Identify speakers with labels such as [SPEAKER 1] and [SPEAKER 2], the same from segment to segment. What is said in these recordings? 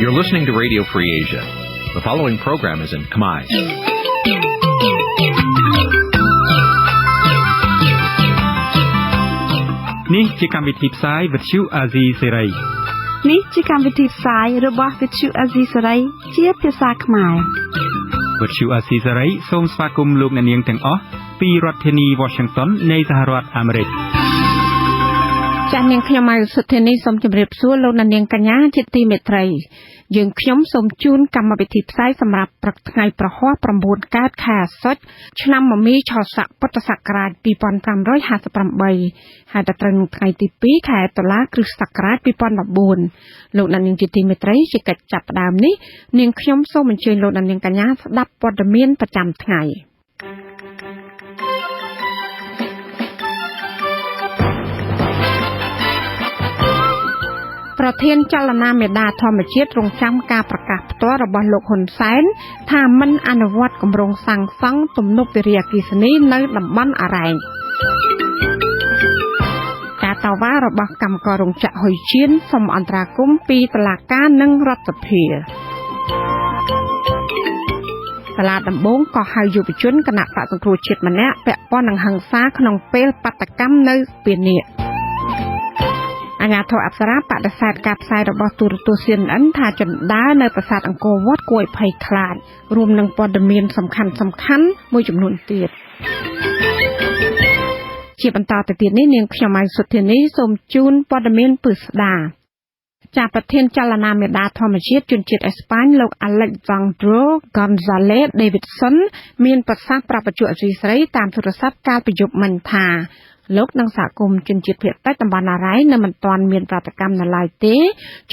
[SPEAKER 1] You're listening to Radio Free Asia. The following program is in Khmer.
[SPEAKER 2] នេះជាកម្មវិធីផ្សាយវិទ្យុអាស៊ីសេរី
[SPEAKER 3] នេះជាកម្មវិធីផ្សាយរបស់វិទ្យុអាស៊ីសេរីជាភាសាខ្មែរ
[SPEAKER 2] វិទ្យុអាស៊ីសេរីសូមស្វាគមន៍លោកអ្នកនាងទាំងអស់ពីរដ្ឋធានី Washington នៃសហរដ្ឋអាមេរិក។
[SPEAKER 4] ចាស់នាងខ្ញុំម៉ៅសុធានីសូមជម្រាបសួរលោកអ្នកនាងកញ្ញាជាទីមេត្រី។ យើងខ្ញុំសូមជូនកម្មវិធីផ្សាយសម្រាប់ព្រឹកថ្ងៃប្រហ័ស9កើតខែអាសត់ឆ្នាំមមីឆស័កពុទ្ធសករាជ2558ហើយដល់ត្រូវនឹងថ្ងៃទី2ខែតុលាគ្រិស្តសករាជ2014។ លោកអ្នកនាងជាទីមេត្រី ជាកិច្ចចាប់ផ្ដើមនេះនាងខ្ញុំសូមអញ្ជើញលោកអ្នកនាងកញ្ញាស្ដាប់ព័ត៌មានប្រចាំថ្ងៃ។ ប្រធានចលនាមេដាធម្មជាតិរងចាំការប្រកាសផ្ទាល់របស់លោកហ៊ុនសែនថាមិនអនុវត្តគម្រោងសាងសង់ទំនប់វារីអគ្គិសនីនៅតំបន់អារ៉ែង។ ការតវ៉ារបស់កម្មកររោងចក្រហ៊ុយជៀនសុំអន្តរាគមន៍ពីតុលាការនិងរដ្ឋសភា។ សាលាដំបងក៏ហៅយុវជនគណៈបកសង្គ្រោះជាតិម្នាក់ពាក់ព័ន្ធនឹងហិង្សាក្នុងពេលបាតកម្មនៅស្ពាននាគ។ អាជ្ញាធរអប្សរាបដិសេធការផ្សាយរបស់ទូរទស្សន៍ CNN ថាជណ្ដើរនៅប្រាសាទអង្គរវត្តគួរឲ្យភ័យខ្លាច រួមនឹងព័ត៌មានសំខាន់សំខាន់មួយចំនួនទៀត។ ជាបន្តទៅទៀតនេះនាងខ្ញុំម៉ៃសុធានីសូមជូនព័ត៌មានពិស្ដា។ ចាប្រធានចលនាមេដាធម្មជាតិជនជាតិអេស្ប៉ាញលោក Alejandro Gonzalez Davidson មានប្រសាសន៍ប្រាប់វិទ្យុអាស៊ីសេរីតាមទូរស័ព្ទកាលពីយប់មិញថា លោកនិងសហគមន៍ជនជាតិភាគតិចតំបន់អារ៉ែងនៅមិនទាន់មានប្រតិកម្មនៅឡើយទេ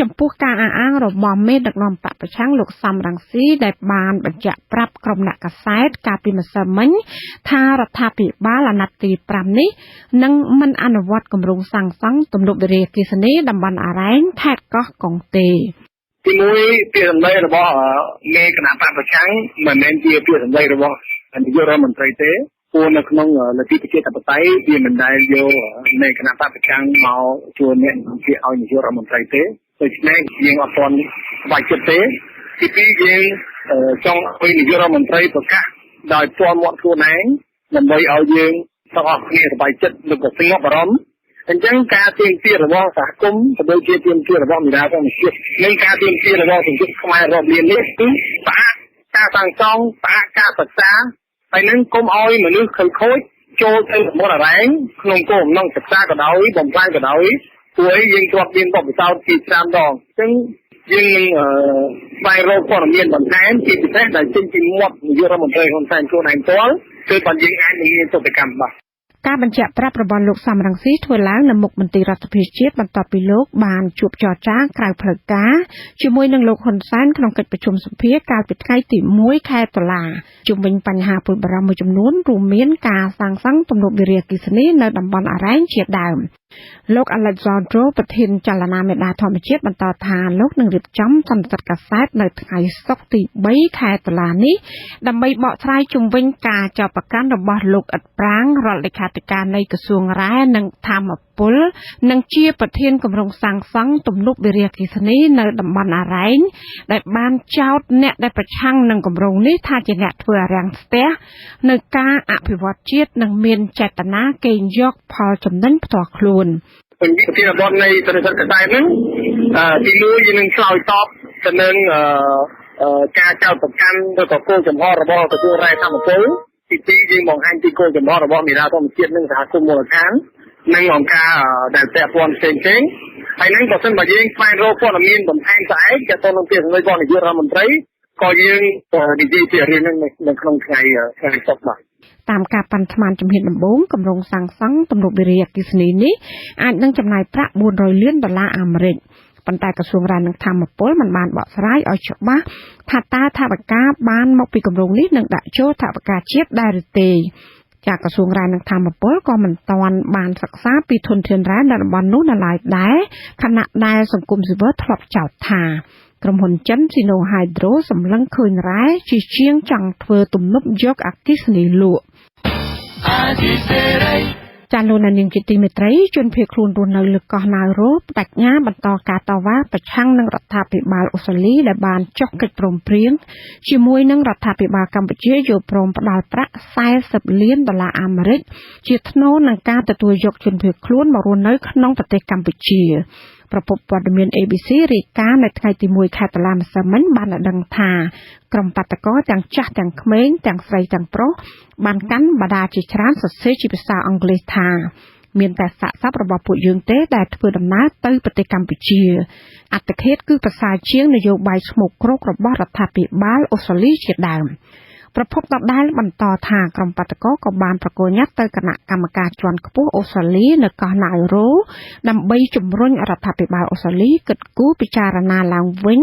[SPEAKER 4] ចំពោះការអះអាងរបស់មេដឹកនាំបក្សប្រឆាំងលោកសំរងស៊ី ដែលបានបញ្ជាក់ប្រាប់ក្រុមអ្នកកាសែតកាលពីម្សិលមិញថា រដ្ឋាភិបាលអាណត្តិទី5នេះនឹងមិនអនុវត្តគម្រោងសាងសង់ទំនប់វារីអគ្គិសនីតំបន់អារ៉ែងខេត្តកោះកុងទេ។
[SPEAKER 5] ទីមួយ ពាក្យសម្ដីរបស់មេគណៈបក្សប្រឆាំងមិនមែនជាពាក្យសម្ដីរបស់នាយករដ្ឋមន្ត្រីទេ ព្រោះនៅក្នុងលទ្ធិប្រជាធិបតេយ្យវាមិនដែលយកនៃគណៈបក្សប្រឆាំងមកជួនអ្នកជាឲ្យនាយករដ្ឋមន្ត្រីទេ ដូច្នេះយើងអត់ទាន់សប្បាយចិត្តទេ។ ទីពីរ យើងចង់ឲ្យនាយករដ្ឋមន្ត្រីប្រកាសដោយផ្ទាល់មាត់ខ្លួនឯង ដើម្បីឲ្យយើងទាំងអស់គ្នាសប្បាយចិត្ត និងក៏ស្ងប់អារម្មណ៍។ អញ្ចឹងការទាមទាររបស់សហគមន៍ ក៏ដូចជាទាមទាររបស់មេដាធម្មជាតិ និងការទាមទាររបស់សង្គមខ្មែររាប់លាននេះ គឺផ្អាកការសាងសង់ ផ្អាកការសិក្សា ហើយនឹងកុំឲ្យមនុស្សខិលខូចចូលទៅតំបន់អរ៉ែងក្នុងគោលបំណងសិក្សាក៏ដោយ បំផ្លាញក៏ដោយ ព្រោះអីយើងធ្លាប់មានបទពិសោធន៍ជាច្រើនដង។ អញ្ចឹងយើងនឹងស្វែងរកព័ត៌មានបន្ថែម ជាពិសេសដែលចេញពីមាត់នាយករដ្ឋមន្ត្រីហ៊ុនសែនខ្លួនឯងផ្ទាល់ គឺបានយើងអាចនឹងមានប្រតិកម្ម។ បាទ
[SPEAKER 4] ការបញ្ជាក់ប្រាប់របស់លោកសំរងស៊ីធ្វើឡើងនៅមុខមន្ទីររដ្ឋសភាជាតិ បន្ទាប់ពីលោកបានជួបចរចាក្រៅផ្លូវការជាមួយនឹងលោកហ៊ុនសែនក្នុងកិច្ចប្រជុំសភាកាលពីថ្ងៃទី1ខែតុលា ជុំវិញបញ្ហាព្រួយបារម្ភមួយចំនួន រួមមានការសាងសង់ទំនប់វារីអគ្គិសនីនៅតំបន់អារ៉ែងជាដើម។ លោក Alejandro ប្រធានចលនាមេដាធម្មជាតិបន្តថា លោកនឹងរៀបចំសន្និសីទកាសែតនៅថ្ងៃសុក្រទី3ខែតុលានេះ ដើម្បីបកស្រាយជុំវិញការចោទប្រកាន់របស់លោកអ៊ិតប្រាង រដ្ឋលេខាធិការនៃក្រសួងរ៉ែនិងថាមពល និងជាប្រធានគម្រោងសាងសង់ទំនប់វារីអគ្គិសនីនៅតំបន់អារ៉ែង ដែលបានចោទអ្នកដែលប្រឆាំងនឹងគម្រោងនេះថាជាអ្នកធ្វើអារាំងស្ទះនៅការអភិវឌ្ឍជាតិ និងមានចេតនាកេងយកផលចំណេញផ្ទាល់ខ្លួន។
[SPEAKER 5] ប្រធានបទនៃសន្និសីទកាសែតហ្នឹង ទីមួយយើងនឹងឆ្លើយតបទៅនឹងការចោទប្រកាន់ឬក៏គោលចំហរបស់ក្រសួងរ៉ែធម្មពល ទីពីរយើងបង្ហាញពីគោលចំហរបស់មេដាធម្មជាតិនិងសហគមន៍មូលដ្ឋាន និងអង្គការដែលពាក់ព័ន្ធផ្សេងផ្សេង ហើយនឹងបើសិនបើយើងស្វែងរកព័ត៌មានបន្ថែមស្អែកទាក់ទងនឹងពាក្យសម្ដីរបស់នាយករដ្ឋមន្ត្រី ក៏យើងនិយាយពីរឿងហ្នឹងនៅក្នុងថ្ងៃសុក្រ។ បាទ
[SPEAKER 4] តាមការប៉ាន់ស្មានជំហានដំបូង គម្រោងសាងសង់ទំនប់វារីអគ្គិសនីនេះអាចនឹងចំណាយប្រាក់400លានដុល្លារអាមេរិក ប៉ុន្តែក្រសួងរ៉ែនិងថាមពលមិនបានបកស្រាយឲ្យច្បាស់ថា តើថវិកាបានមកពីគម្រោងនេះនឹងដាក់ចូលថវិកាជាតិដែរឬទេ។ ចាក្រសួងរ៉ែនិងធម្មពលក៏មិនទាន់បានសិក្សាពីធនធានរ៉ែនៅតំបន់នោះនៅឡើយដែរ ខណៈដែលសង្គមស៊ីវិលធ្លាប់ចោទថា ក្រុមហ៊ុនចិន Sino Hydro សម្លឹងឃើញរ៉ែជាជាងចង់ធ្វើទំនប់យកអគ្គិសនីលក់។ ចាលោកនាងជាទីមេត្រីជនភៀសខ្លួនរស់នៅលើកោះណាវរូបដេជ្ញាបន្តការតវ៉ាប្រឆាំងនឹងរដ្ឋាភិបាលអូស្ត្រាលីដែលបានចុះកិច្ចព្រមព្រៀងជាមួយនឹងរដ្ឋាភិបាលកម្ពុជាយល់ព្រមផ្ដល់ប្រាក់40លានដុល្លារអាមេរិកជាថ្នូរនឹងការទទួលយកជនភៀសខ្លួនមករស់នៅក្នុងប្រទេសកម្ពុជាប្រភពព័ត៌មាន ABC រាយការណ៍នៅថ្ងៃទី1ខែតុលាម្សិលមិញបានឲ្យដឹងថាក្រុមបាតុករទាំងចាស់ទាំងក្មេងទាំងស្រីទាំងប្រុសបានកាន់បដាជាច្រើនសរសេរជាភាសាអង់គ្លេសថាមានតែសាកសពរបស់ពួកយើងទេដែលធ្វើដំណើរទៅប្រទេសកម្ពុជាអត្តឃាតគឺប្រសើរជាងនយោបាយស្មោកគ្រោករបស់រដ្ឋាភិបាលអូស្ត្រាលីជាដើមប្រភពដដែលបន្តថាក្រុមបាតុករក៏បានប្រគល់ញត្តិទៅគណៈកម្មការជាន់ខ្ពស់អូស្ត្រាលីនៅកោះណាវរូដើម្បីជំរុញរដ្ឋាភិបាលអូស្ត្រាលីគិតគូរពិចារណាឡើងវិញ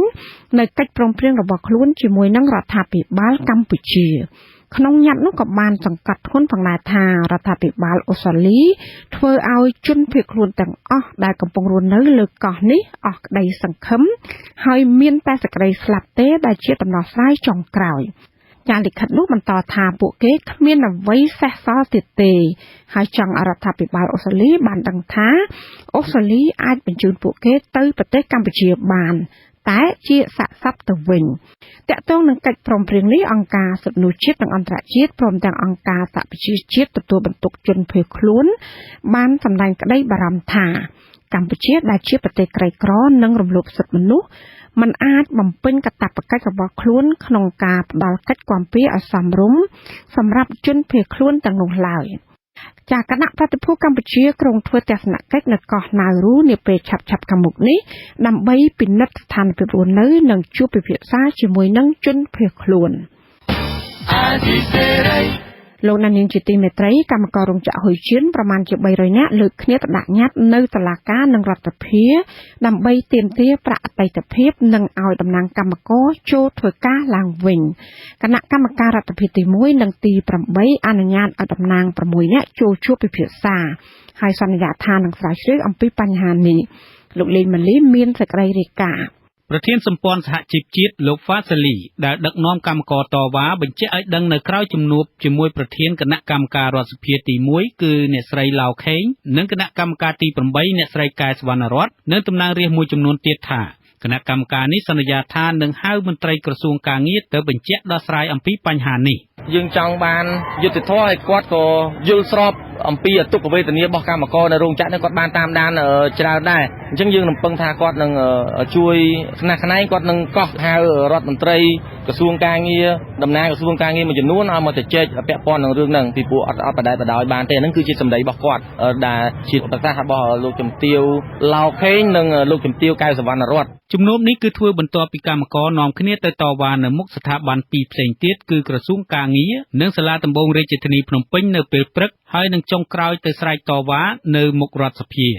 [SPEAKER 4] នៅកិច្ចព្រមព្រៀងរបស់ខ្លួនជាមួយនឹងរដ្ឋាភិបាលកម្ពុជាក្នុងញត្តិនោះក៏បានសង្កត់ធ្ងន់ផងដែរថារដ្ឋាភិបាលអូស្ត្រាលីធ្វើឲ្យជនភៀសខ្លួនទាំងអស់ដែលកំពុងរស់នៅលើកោះនេះអស់ក្តីសង្ឃឹមហើយមានតែសេចក្តីស្លាប់ទេដែលជាដំណោះស្រាយចុងក្រោយចាលិខិតនោះបន្តថាពួកគេគ្មានអ្វីសេសសល់ទៀតទេហើយចង់ឲ្យរដ្ឋាភិបាលអូស្ត្រាលីបានដឹងថាអូស្ត្រាលីអាចបញ្ជូនពួកគេទៅប្រទេសកម្ពុជាបានតែជាសាកសពទៅវិញតាក់ទងនឹងកិច្ចព្រមព្រៀងនេះអង្គការសិទ្ធិមនុស្សជាតិនិងអន្តរជាតិព្រមទាំងអង្គការសហប្រជាជាតិទទួលបន្ទុកជនភៀសខ្លួនបានសម្ដែងក្តីបារម្ភថាកម្ពុជាដែលជាប្រទេសក្រីក្រនិងរំលោភសិទ្ធិមនុស្សមិនអាចបំពេញកាតព្វកិច្ចរបស់ខ្លួនក្នុងការផ្ដល់កិច្ចគាំពារឲ្យសមរម្យសម្រាប់ជនភៀសខ្លួនទាំងនោះឡើយចាគណៈប្រតិភូកម្ពុជាក្រុងធ្វើទស្សនកិច្ចនៅកោះណាវរូនាពេលឆាប់ៗខាងមុខនេះដើម្បីពិនិត្យស្ថានភាពរស់នៅនិងជួបពិភាក្សាជាមួយនឹងជនភៀសខ្លួនលោកនាងជាទីមេត្រីកម្មកររោងចក្រហ៊ុយជៀនប្រមាណជា300នាក់លើកគ្នាទៅដាក់ញត្តិនៅតុលាការនិងរដ្ឋសភាដើម្បីទាមទារប្រាក់អតីតភាពនិងឲ្យតំណាងកម្មករចូលធ្វើការឡើងវិញគណៈកម្មការរដ្ឋសភាទី1និងទី8អនុញ្ញាតឲ្យតំណាង6នាក់ចូលជួបពិភាក្សាហើយសន្យាថានឹងស្រាវជ្រាវអំពីបញ្ហានេះលោកលេងម៉ាលីមានសេចក្តីរាយការណ៍
[SPEAKER 2] ប្រធានសម្ព័ន្ធសហជីពជាតិលោកហ្វាសាលីដែលដឹកនាំកម្មករតវ៉ាបញ្ជាក់ឲ្យដឹងនៅក្រោយជំនួបជាមួយប្រធានគណៈកម្មការរដ្ឋសភាទី1គឺអ្នកស្រីឡៅខេងនិងគណៈកម្មការទី8អ្នកស្រីកែសវណ្ណរតន៍និងតំណាងរាស្ត្រមួយចំនួនទៀតថាគណៈកម្មការនេះសន្យាថានឹងហៅមន្ត្រីក្រសួងការងារទៅបញ្ជាក់ដោះស្រាយអំពីបញ្ហានេះ
[SPEAKER 6] យើងចង់បានយុត្តិធម៌ឲ្យគាត់ក៏យល់ស្របអំពីទុក្ខវេទនារបស់កម្មករនៅរោងចក្រនេះគាត់បានតាមដានច្រើនដែរអញ្ចឹងយើងរំពឹងថាគាត់នឹងជួយខ្នះខ្នែងគាត់នឹងកោះហៅរដ្ឋមន្ត្រីក្រសួងការងារតំណាងក្រសួងការងារមួយចំនួនឲ្យមកជជែកពាក់ព័ន្ធនឹងរឿងហ្នឹងពីព្រោះអត់បដែតបដោយបានទេហ្នឹងគឺជាសម្ដីរបស់គាត់ដែលជាប្រសាសន៍របស់លោកជំទាវឡៅខេងនិងលោកជំទាវកែវសវណ្ណរតន៍
[SPEAKER 2] ជំនួបនេះគឺធ្វើបន្ទាប់ពីកម្មករនាំគ្នាទៅតវ៉ានៅមុខស្ថាប័នពីរផ្សេងទៀតគឺក្រសួងការងារនិងសាលាដំបងរាជធានីភ្នំពេញនៅពេលព្រឹកហើយនឹងចុងក្រោយទៅស្រែកតវ៉ានៅមុខរដ្ឋសភា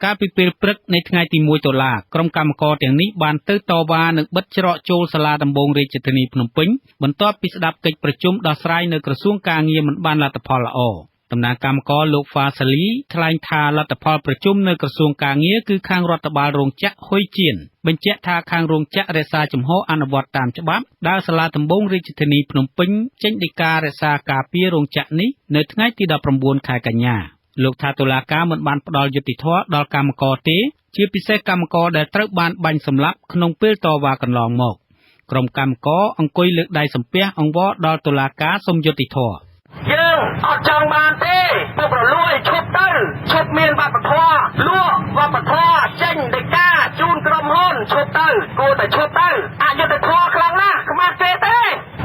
[SPEAKER 2] កាលពីពេលព្រឹកនៃថ្ងៃទី1តុលាក្រុមកម្មករទាំងនេះបានទៅតវ៉ានិងបិទច្រកចូលសាលាដំបងរាជធានីភ្នំពេញបន្ទាប់ពីស្ដាប់កិច្ចប្រជុំដោះស្រាយនៅក្រសួងការងារមិនបានលទ្ធផលល្អតំណាងកម្មករលោកហ្វាសាលីថ្លែងថាលទ្ធផលប្រជុំនៅក្រសួងការងារគឺខាងរដ្ឋបាលរោងចក្រហ៊ុយជៀនបញ្ជាក់ថាខាងរោងចក្ររក្សាជំហរអនុវត្តតាមច្បាប់ដែលសាលាដំបងរាជធានីភ្នំពេញចេញដីការក្សាការពាររោងចក្រនេះនៅថ្ងៃទី19ខែកញ្ញាលោកថាតុលាការមិនបានផ្ដល់យុត្តិធម៌ដល់កម្មករទេជាពិសេសកម្មករដែលត្រូវបានបាញ់សម្លាប់ក្នុងពេលតវ៉ាកន្លងមកក្រុមកម្មករអង្គុយលើកដៃសំពះអង្វរដល់តុលាការសូមយុត្តិធម៌
[SPEAKER 7] យើងអត់ចង់បានទេពុករលួយឈប់ទៅឈប់មានវប្បធម៌លក់វប្បធម៌ចេញដីកាជូនក្រុមហ៊ុនឈប់ទៅគួរតែឈប់ទៅអយុត្តិធម៌ខ្លាំងណាស់ខ្មាស់គេទេ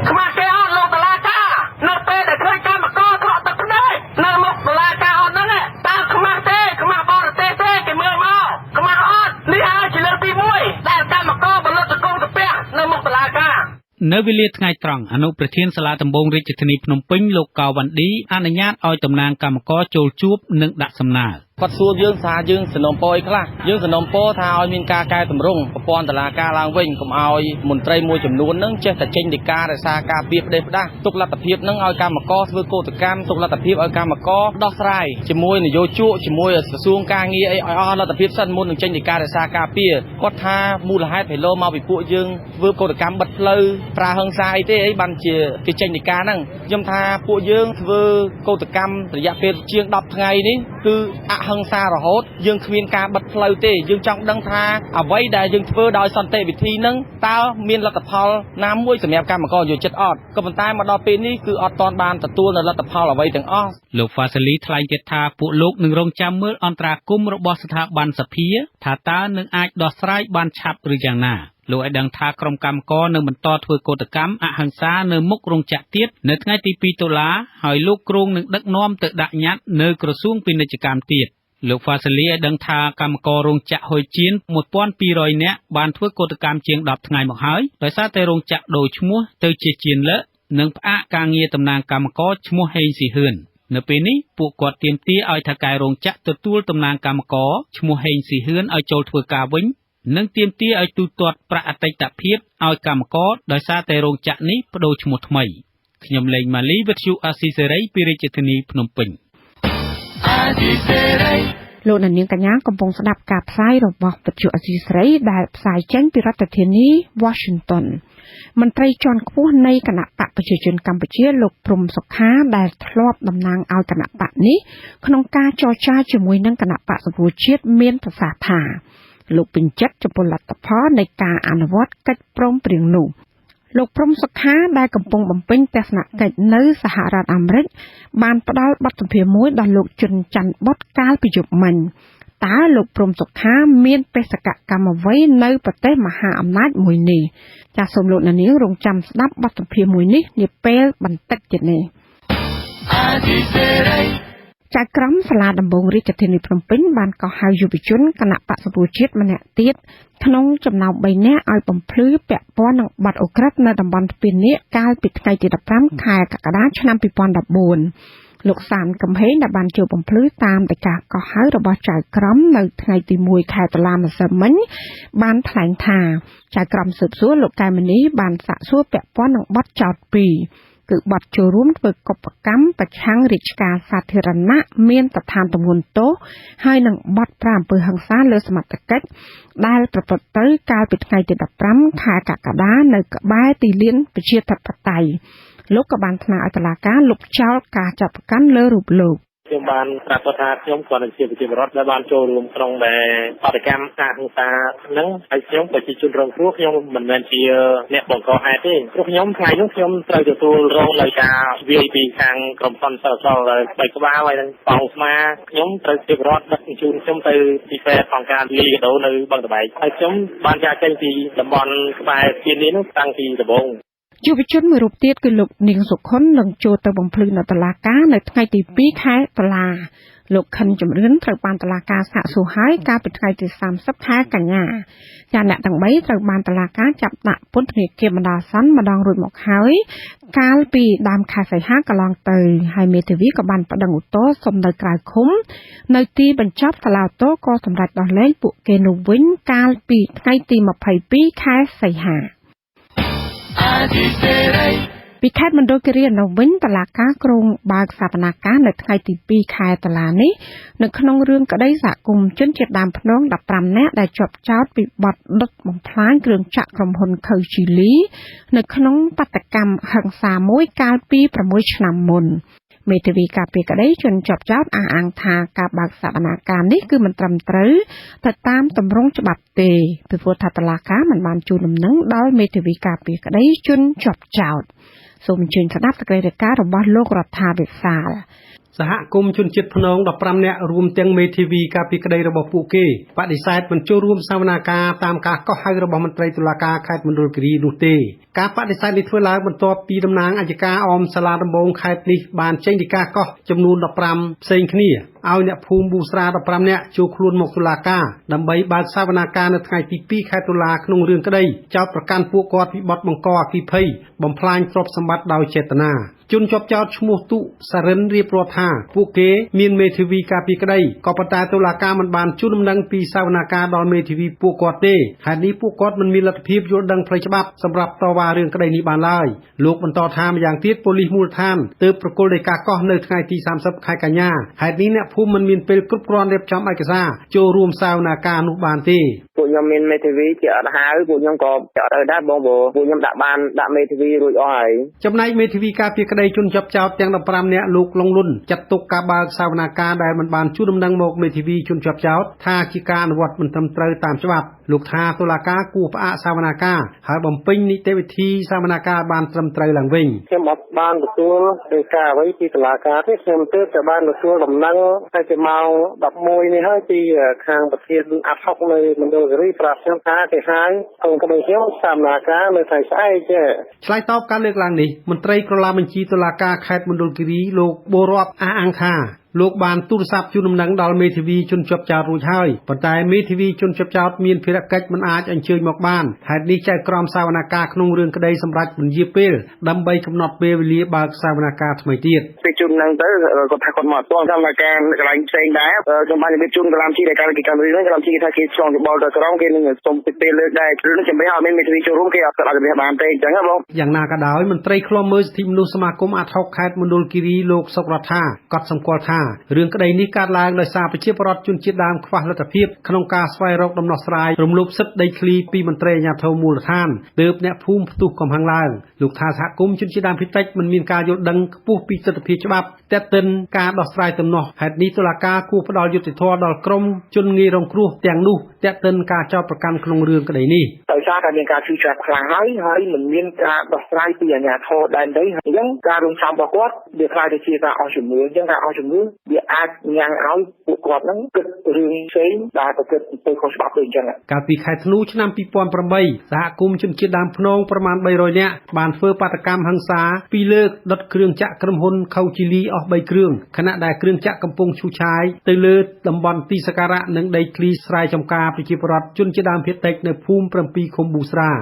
[SPEAKER 7] ខ្មាស់គេអត់លោកតុលាការនៅពេលដែលឃើញកម្មករត្រក់ទឹកភ្នែកនៅមុខតុលាការអត់ហ្នឹងតើខ្មាស់ទេខ្មាស់បរទេសទេគេមើលមកខ្មាស់អត់នេះហើយជាលើកទី1ដែលកម្មករផលិតកងកាពះនៅមុខតុលាការ
[SPEAKER 2] នៅវេលាថ្ងៃត្រង់អនុប្រធានសាលាដំបងរាជធានីភ្នំពេញលោកកៅវ៉ាន់ឌីអនុញ្ញាតឲ្យតំណាងកម្មករចូលជួបនិងដាក់សំណើ
[SPEAKER 6] គាត់សួរយើងថាយើងសំណូមពរអីខ្លះយើងសំណូមពរថាឲ្យមានការកែតម្រង់ប្រព័ន្ធតុលាការឡើងវិញកុំឲ្យមន្ត្រីមួយចំនួនហ្នឹងចេះតែចេញដីការរក្សាការពារផ្ដេសផ្ដាសទុកលទ្ធភាពហ្នឹងឲ្យកម្មករធ្វើកោតកម្មទុកលទ្ធភាពឲ្យកម្មករដោះស្រាយជាមួយនយោជកជាមួយក្រសួងការងារអីឲ្យអស់លទ្ធភាពសិនមុននឹងចេញដីការរក្សាការពារគាត់ថាមូលហេតុហេឡូមកពីពួកយើងធ្វើកោតកម្មបិទផ្លូវប្រើហិង្សាអីទេអីបានជាគេចេញដីកាហ្នឹងខ្ញុំថាពួកយើងធ្វើកោតកម្មរយៈពេលជាង10ថ្ងៃនេះ គឺអហិង្សារហូតយើងគ្មានការបិទផ្លូវទេយើងចង់ដឹងថាអ្វីដែលយើងធ្វើដោយសន្តិវិធីហ្នឹងតើមានលទ្ធផលណាមួយសម្រាប់កម្មករយោជិតអត់ក៏ប៉ុន្តែមកដល់ពេលនេះគឺអត់ទាន់បានទទួលនូវលទ្ធផលអ្វីទាំងអស់
[SPEAKER 2] លោកហ្វាសាលីថ្លែងទៀតថាពួកលោកនឹងរងចាំមើលអន្តរាគមន៍របស់ស្ថាប័នសភាថាតើនឹងអាចដោះស្រាយបានឆាប់ឬយ៉ាងណាលោកឲ្យដឹងថាក្រុមកម្មករនឹងបន្តធ្វើកូដកម្មអហិង្សានៅមុខរោងចក្រទៀតនៅថ្ងៃទី2តុលាហើយលោកគ្រោងនឹងដឹកនាំទៅដាក់ញត្តិនៅក្រសួងពាណិជ្ជកម្មទៀតលោកហ្វាសាលីឲ្យដឹងថាកម្មកររោងចក្រហ៊ុយជៀន1200នាក់បានធ្វើកូដកម្មជាង10ថ្ងៃមកហើយដោយសារតែរោងចក្រដូរឈ្មោះទៅជាជៀនលើនិងផ្អាកការងារតំណាងកម្មករឈ្មោះហេងស៊ីហឿននៅពេលនេះពួកគាត់ទាមទារឲ្យថៅកែរោងចក្រទទួលតំណាងកម្មករឈ្មោះហេងស៊ីហឿនឲ្យចូលធ្វើការវិញនិងទាមទារឲ្យទូទាត់ប្រាក់អតីតភាពឲ្យកម្មករដោយសារតែរោងចក្រនេះប្ដូរឈ្មោះថ្មីខ្ញុំលេងម៉ាលីវិទ្យុអាស៊ីសេរីពីរាជធានីភ្នំពេញ
[SPEAKER 4] អាស៊ីសេរីលោកអ្នកនាងកញ្ញាកំពុងស្ដាប់ការផ្សាយរបស់វិទ្យុអាស៊ីសេរីដែលផ្សាយចេញពីរដ្ឋធានី Washington មន្ត្រីជាន់ខ្ពស់នៃគណៈបក្សប្រជាជនកម្ពុជាលោកព្រំសុខាដែលធ្លាប់តំណាងឲ្យគណៈបក្សនេះក្នុងការចរចាជាមួយនឹងគណៈបក្សសង្គ្រោះជាតិមានប្រសាសន៍ថាលោកពេញចិត្តចំពោះលទ្ធផលនៃការអនុវត្តកិច្ចព្រមព្រៀងនោះលោកព្រំសុខាដែលកំពុងបំពេញទស្សនកិច្ចនៅសហរដ្ឋអាមេរិកបានផ្ដល់បទសម្ភាសន៍មួយដល់លោកជុនច័ន្ទបុត្រកាលពីយប់មិញតើលោកព្រំសុខាមានបេសកកម្មអ្វីនៅប្រទេសមហាអំណាចមួយនេះចាសសូមលោកអ្នកនាងរងចាំស្ដាប់បទសម្ភាសន៍មួយនេះនាពេលបន្តិចទៀតនេះចៅក្រមសាលាដំបងរាជធានីភ្នំពេញបានកោះហៅយុវជនគណៈបក្សសង្គ្រោះជាតិម្នាក់ទៀតក្នុងចំណោម3នាក់ឲ្យបំភ្លឺពាក់ព័ន្ធនឹងបទឧក្រិដ្ឋនៅតំបន់ស្ពាននាគកាលពីថ្ងៃទី15ខែកក្កដាឆ្នាំ2014លោកសានកំហែងដែលបានចូលបំភ្លឺតាមដីកាកោះហៅរបស់ចៅក្រមនៅថ្ងៃទី1ខែតុលាម្សិលមិញបានថ្លែងថាចៅក្រមស៊ើបសួរលោកកែមនីបានសាកសួរពាក់ព័ន្ធនឹងបទចោទ2គឺបទចូលរួមធ្វើកុបកម្មប្រឆាំងរាជការសាធារណៈមានស្ថានទម្ងន់ទោសហើយនឹងបទប្រាអំពើហិង្សាលើសមត្ថកិច្ចដែលប្រព្រឹត្តទៅកាលពីថ្ងៃទី15ខែកក្កដានៅក្បែរទីលានប្រជាធិបតេយ្យលោកក៏បានស្នើឲ្យតុលាការលុបចោលការចាប់ប្រកាន់លើរូបលោក
[SPEAKER 8] ខ្ញុំបានប្រាប់គាត់ថាខ្ញុំគ្រាន់តែជាប្រជាពលរដ្ឋដែលបានចូលរួមក្នុងបាតុកម្មអហិង្សាហ្នឹងហើយខ្ញុំក៏ជាជនរងគ្រោះខ្ញុំមិនមែនជាអ្នកបង្កហេតុទេព្រោះខ្ញុំថ្ងៃនោះខ្ញុំត្រូវទទួលរងដោយការវាយពីខាងក្រុមហ៊ុនសិលសល់បីក្បាលហើយនឹងប៉ោងស្មាខ្ញុំត្រូវជាពលរដ្ឋដឹកជញ្ជូនខ្ញុំទៅទីពេទ្យអង្គការលីកាដូនៅបឹងតបែកហើយខ្ញុំបានចាកចេញពីតំបន់ក្បែរស្ពាននេះនោះតាំងពីដំបូង
[SPEAKER 4] យុវជនមួយរូបទៀតគឺលោកនាងសុខុននឹងចូលទៅបំភ្លឺនៅតុលាការនៅថ្ងៃទី2ខែតុលាលោកខិនជំរឿនត្រូវបានតុលាការសាកសួរហើយកាលពីថ្ងៃទី30ខែកញ្ញាចាអ្នកទាំង3ត្រូវបានតុលាការចាប់ដាក់ពន្ធនាគារបណ្ដោះអាសន្នម្ដងរួចមកហើយកាលពីដើមខែសីហាកន្លងទៅហើយមេធាវីក៏បានប្តឹងឧទ្ធរណ៍សុំនៅក្រៅឃុំនៅទីបញ្ចប់សាលាឧទ្ធរណ៍ក៏សម្រេចដោះលែងពួកគេនោះវិញកាលពីថ្ងៃទី22ខែសីហាពីខេត្តមណ្ឌលគិរីនៅវិញតុលាការក្រុងបើកសវនាការនៅថ្ងៃទី2ខែតុលានេះនៅក្នុងរឿងក្តីសហគមន៍ជនជាតិដើមភ្នង15នាក់ដែលជាប់ចោទពីបទដុតបំផ្លាញគ្រឿងចក្រក្រុមហ៊ុនខៅជីលីនៅក្នុងបាតុកម្មហិង្សាមួយកាលពី6ឆ្នាំមុនមេធាវីការពារក្តីជនជាប់ចោទអះអាងថាការបើកសវនាការនេះគឺមិនត្រឹមត្រូវទៅតាមទម្រង់ច្បាប់ទេពីព្រោះថាតុលាការមិនបានជូនដំណឹងដល់មេធាវីការពារក្តីជនជាប់ចោទសូមអញ្ជើញស្ដាប់សេចក្តីរាយការណ៍របស់លោករដ្ឋាវិសាល
[SPEAKER 9] សហគមន៍ជនជាតិភ្នង15នាក់រួមទាំងមេធាវីការពារក្តីរបស់ពួកគេបដិសេធមិនចូលរួមសវនាការតាមការកោះហៅរបស់មន្ត្រីតុលាការខេត្តមណ្ឌលគិរីនោះទេការបដិសេធនេះធ្វើឡើងបន្ទាប់ពីតំណាងអយ្យការអមសាលាដំបងខេត្តនេះបានចេញដីកាកោះចំនួន15ផ្សេងគ្នាឲ្យអ្នកភូមិប៊ូស្រា15នាក់ចូលខ្លួនមកតុលាការដើម្បីបើកសវនាការនៅថ្ងៃទី2ខែតុលាក្នុងរឿងក្តីចោទប្រកាន់ពួកគាត់ពីបទបង្កអគ្គិភ័យបំផ្លាញទ្រព្យសម្បត្តិដោយចេតនាជនជាប់ចោទឈ្មោះទុសារិនរៀបរាប់ថាពួកគេមានមេធាវីការពារក្តីក៏ប៉ុន្តែតុលាការមិនបានជូនដំណឹងពីសវនាការដល់មេធាវីពួកគាត់ទេហេតុនេះពួកគាត់មិនមានលទ្ធភាពយល់ដឹងផ្លូវច្បាប់សម្រាប់តវ៉ារឿងក្តីនេះបានឡើយលោកបន្តថាម្យ៉ាងទៀតប៉ូលីសមូលដ្ឋានទើបប្រគល់ដីកាកោះនៅថ្ងៃទី30ខែកញ្ញាហេតុនេះអ្នកភូមិមិនមានពេលគ្រប់គ្រាន់រៀបចំឯកសារចូលរួមសវនាការនោះបានទេ
[SPEAKER 10] ពួកខ្ញុំមានមេធាវីជាអត់ហៅពួកខ្ញុំក៏អត់ទៅដែរបងព្រោះពួកខ្ញុំដាក់បានដាក់មេធាវីរួចអស់ហើយ
[SPEAKER 9] ចំណែកមេធាវីការពារក្តី ក្តីជនជាប់ចោទទាំង ១៥នាក់ លោក ឡុង លន់ ចាត់ទុកការបើកសវនាការដែលមិនបានជូនដំណឹងមកមេធាវីជនជាប់ចោទ ថាជាការអនុវត្តមិនត្រឹមត្រូវតាមច្បាប់។ លោកថា តុលាការគួរផ្អាកសវនាការ ហើយបំពេញនីតិវិធីសវនាការឲ្យបានត្រឹមត្រូវឡើងវិញ៖
[SPEAKER 10] «ខ្ញុំអត់បានទទួលដីកាអ្វីពីតុលាការទេ ខ្ញុំទើបតែបានទទួលដំណឹងប្រហែលជាម៉ោង ១១នេះហើយ ពីខាងប្រធានអាដហុក នៅមណ្ឌលគិរី ប្រាប់ខ្ញុំថា គេហៅកូនក្តីខ្ញុំសវនាការនៅថ្ងៃស្អែក»
[SPEAKER 9] ឆ្លើយតបការលើកឡើងនេះ មន្ត្រីក្រឡាបញ្ជីតុលាការខេត្តមណ្ឌលគិរី លោក ប៊ូ រាប់ អះអាងថា លោកបានទូរស័ព្ទជូនដំណឹងដល់មេធាវីជនជាប់ចោទរួចហើយ ប៉ុន្តែមេធាវីជនជាប់ចោទមានភារកិច្ចមិនអាចអញ្ជើញមកបាន។ ហេតុនេះ ចៅក្រមសវនាការក្នុងរឿងក្តីសម្រេចពន្យារពេលដើម្បីកំណត់ពេលវេលាបើកសវនាការថ្មីទៀត៖
[SPEAKER 5] «ពេលជូនដំណឹងទៅ គាត់ថាគាត់មកអត់ទាន់ សវនាការនៅកន្លែងផ្សេងដែរ។ ខ្ញុំបានជម្រាបជូនក្រឡាបញ្ជីដែលគេកាន់រឿងហ្នឹង ក្រឡាបញ្ជីគេថាគេឆ្លងយោបល់ទៅក្រុម គេនឹងសុំពេលលើកដែរ។ រឿងនេះជម្រះអត់មានមេធាវីចូលរួម គេអត់ជម្រះបានទេ»
[SPEAKER 9] យ៉ាងណាក៏ដោយ មន្ត្រីឃ្លាំមើលសិទ្ធិមនុស្សសមាគមអាដហុក ខេត្តមណ្ឌលគិរី លោក សុក រដ្ឋា កត់សម្គាល់ថា រឿងក្តីនេះកើតឡើងដោយសារប្រជាពលរដ្ឋជនជាតិដើមខ្វះលទ្ធភាពក្នុងការស្វែងរកដំណោះស្រាយរំលោភសិទ្ធិដីធ្លីពីមន្ត្រីអាជ្ញាធរមូលដ្ឋាន ទើបអ្នកភូមិផ្ទុះកំហឹងឡើង។ លោកថា សហគមន៍ជនជាតិដើមភាគតិចមិនមានការយល់ដឹងខ្ពស់ពីទិដ្ឋភាពច្បាប់ទាក់ទិនការដោះស្រាយទំនាស់ ហេតុនេះតុលាការគួរផ្តល់យុត្តិធម៌ដល់ក្រុមជនងាយរងគ្រោះទាំងនោះទាក់ទិនការចោទប្រកាន់ក្នុងរឿងក្តីនេះ៖
[SPEAKER 5] «ដោយសារតែមានការឈឺចាប់ខ្លាំងហើយ ហើយមិនមានការដោះស្រាយពីអាជ្ញាធរដែនដី អ៊ីចឹងការរង់ចាំរបស់គាត់វាក្លាយជាការអស់ជំនឿ អ៊ីចឹងការអស់ជំនឿវាអាចញ៉ាំងឲ្យពួកគាត់គិតរឿងផ្សេងដែលប្រព្រឹត្តអំពើខុសច្បាប់»
[SPEAKER 9] កាលពីខែធ្នូ ឆ្នាំ២០០៨ សហគមន៍ជនជាតិដើមព្នង ប្រមាណ ៣០០នាក់ បានធ្វើបាតុកម្មហិង្សាពីរលើក ដុតគ្រឿងចក្រក្រុមហ៊ុនខៅជីលី អស់ ៣គ្រឿង ខណៈដែលគ្រឿងចក្រកំពុងឈូសឆាយទៅលើតំបន់ទីសក្ការៈ និងដីធ្លីស្រែចម្ការប្រជាពលរដ្ឋជនជាតិដើមភាគតិចនៅភូមិ៧ ឃុំប៊ូស្រា។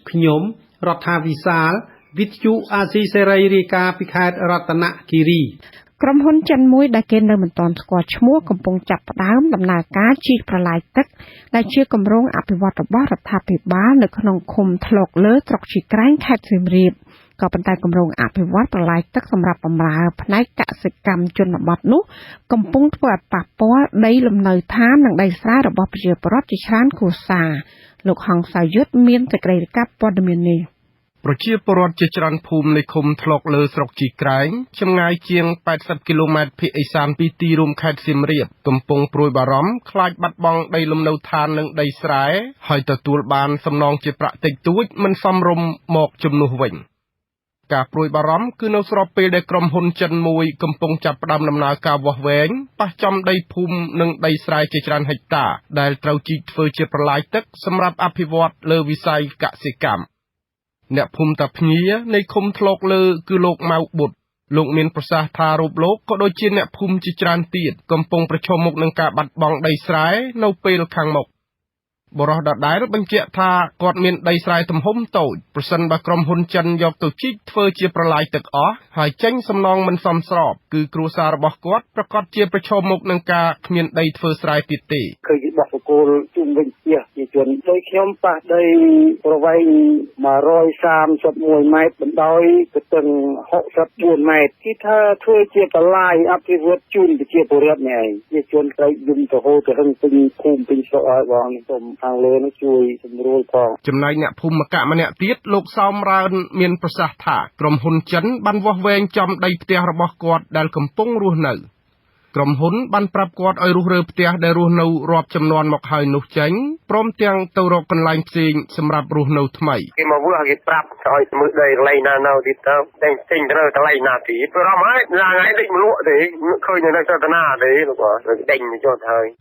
[SPEAKER 9] ខ្ញុំរដ្ឋា វិសាល វិទ្យុអាស៊ីសេរី រាយការណ៍ពីខេត្តរតនគិរី។
[SPEAKER 4] ក្រុមហ៊ុនចិន មួយដែលគេនៅមិនទាន់ស្គាល់ឈ្មោះ កំពុងចាប់ផ្ដើមដំណើរការជីកប្រឡាយទឹក ដែលជាគម្រោងអភិវឌ្ឍន៍របស់រដ្ឋាភិបាល នៅក្នុងឃុំធ្លកលើ ស្រុកជីក្រែង ខេត្តសៀមរាប។ ក៏ប៉ុន្តែគម្រោងអភិវឌ្ឍន៍ប្រឡាយទឹកសម្រាប់បម្រើផ្នែកកសិកម្មជនបទនោះ កំពុងធ្វើឲ្យប៉ះពាល់ដីលំនៅឋាន និងដីស្រែរបស់ប្រជាពលរដ្ឋជាច្រើនគ្រួសារ។
[SPEAKER 11] ប្រជាពលរដ្ឋជាច្រើនភូមិនៃឃុំធ្លកលើ ស្រុកជីក្រែង ចម្ងាយជាង ៨០គីឡូម៉ែត្រភាគឦសានពីទីរួមខេត្តសៀមរាប កំពុងព្រួយបារម្ភខ្លាចបាត់បង់ដីលំនៅឋាន និងដីស្រែ ហើយទទួលបានសំណងជាប្រាក់តិចតួចមិនសមរម្យមកជំនួសវិញ។ ការព្រួយបារម្ភ គឺនៅស្របពេលដែលក្រុមហ៊ុនចិន មួយកំពុងចាប់ផ្ដើមដំណើរការវាស់វែងប៉ះចំដីភូមិ និងដីស្រែជាច្រើនហិកតារ ដែលត្រូវជីកធ្វើជាប្រឡាយទឹកសម្រាប់អភិវឌ្ឍលើវិស័យកសិកម្ម។ អ្នកភូមិតាភ្ញា នៃឃុំធ្លកលើ គឺលោក ម៉ៅ បុត្រ។ លោកមានប្រសាសន៍ថា រូបលោកក៏ដូចជាអ្នកភូមិជាច្រើនទៀត កំពុងប្រឈមមុខនឹងការបាត់បង់ដីស្រែនៅពេលខាងមុខ។ បុរសដដែលបញ្ជាក់ថា គាត់មានដីស្រែទំហំតូច ប្រសិនបើក្រុមហ៊ុនចិន យកទៅជីកធ្វើជាប្រឡាយទឹកអស់ ហើយចេញសំណងមិនសមស្រប គឺគ្រួសាររបស់គាត់ប្រាកដជាប្រឈមមុខនឹងការគ្មានដីធ្វើស្រែទៀតទេ៖
[SPEAKER 5] «ឃើញគេបោះបង្គោលជុំវិញផ្ទះប្រជាជន ដូចខ្ញុំប៉ះដីប្រវែង ១៣១ម៉ែត្រ បណ្ដោយទទឹង ៦៤ម៉ែត្រ គេថាធ្វើជាប្រឡាយអភិវឌ្ឍន៍ជូនប្រជាពលរដ្ឋនេះឯង ប្រជាជនស្រែកយំទ្រហោទ្រហឹងពេញភូមិពេញស្រុកហើយបង សូមខាងលើហ្នឹងជួយសម្រួលផង»
[SPEAKER 11] ចំណែកអ្នកភូមិម្កាក់ ម្នាក់ទៀត លោក សោម រើន មានប្រសាសន៍ថា ក្រុមហ៊ុនចិន បានវាស់វែងចំដីផ្ទះរបស់គាត់ដែលកំពុងរស់នៅ។ ក្រុមហ៊ុនបានប្រាប់គាត់ឲ្យរុះរើផ្ទះដែលរស់នៅរាប់ជំនាន់មកហើយនោះចេញ ព្រមទាំងទៅរកកន្លែងផ្សេងសម្រាប់រស់នៅថ្មី៖
[SPEAKER 5] «គេមកវាស់ គេប្រាប់ឲ្យមើលដីកន្លែងណានៅទៀត ទៅចេញទៅកន្លែងណាទៀត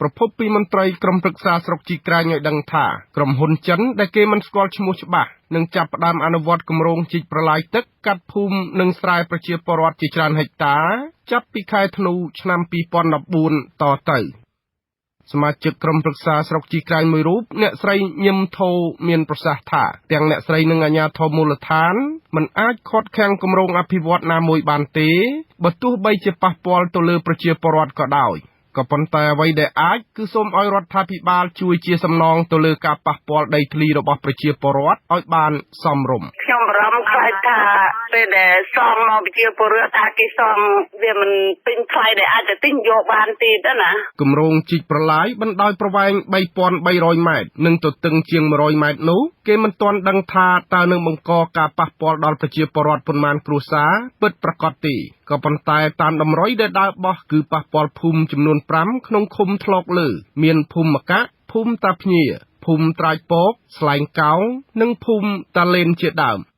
[SPEAKER 5] ព្រ
[SPEAKER 11] ភពពីមន្ត្រីក្រុមប្រឹក្សាស្រុកជីក្រែង ឲ្យដឹងថា ក្រុមហ៊ុនចិន ដែលគេមិនស្គាល់ឈ្មោះច្បាស់ នឹងចាប់ផ្ដើមអនុវត្តគម្រោងជីកប្រឡាយទឹកកាត់ភូមិ និងស្រែប្រជាពលរដ្ឋជាច្រើនហិកតារ ចាប់ពីខែធ្នូ ឆ្នាំ២០១៤ តទៅ។ សមាជិកក្រុមប្រឹក្សាស្រុកជីក្រែង មួយរូប អ្នកស្រី ញឹម ថូ មានប្រសាសន៍ថា ទាំងអ្នកស្រី និងអាជ្ញាធរមូលដ្ឋាន មិនអាចឃាត់ខាំងគម្រោងអភិវឌ្ឍន៍ណាមួយបានទេ បើទោះបីជាប៉ះពាល់ទៅលើប្រជាពលរដ្ឋក៏ដោយ ក៏ប៉ុន្តែអ្វីដែលអាច គឺសូមឲ្យរដ្ឋាភិបាលជួយជាសំណងទៅលើការប៉ះពាល់ដីធ្លីរបស់ប្រជាពលរដ្ឋឲ្យបានសមរម្យ៖
[SPEAKER 12] ខ្លាចថាពេលដែលសងមកប្រជាពលរដ្ឋថាគេសងវាមិនពេញថ្លៃដែលអាចទៅទិញយកបានទៀតណា
[SPEAKER 11] គម្រោងជីកប្រឡាយបណ្ដោយប្រវែង 3300ម៉ែត្រ និងទទឹងជាង100ម៉ែត្រនោះ គេមិនទាន់ដឹងថាតើនឹងបង្កការប៉ះពាល់ដល់ប្រជាពលរដ្ឋប៉ុន្មានគ្រួសារពិតប្រាកដទេ ក៏ប៉ុន្តែតាមតម្រុយដែលដើរបោះ គឺប៉ះពាល់ភូមិចំនួន5ក្នុងឃុំធ្លកលើ មានភូមិម្កាក់ ភូមិតាភ្ញា ភូមិត្រាចពក ស្លែងកោង និងភូមិតាលេនជាដើម។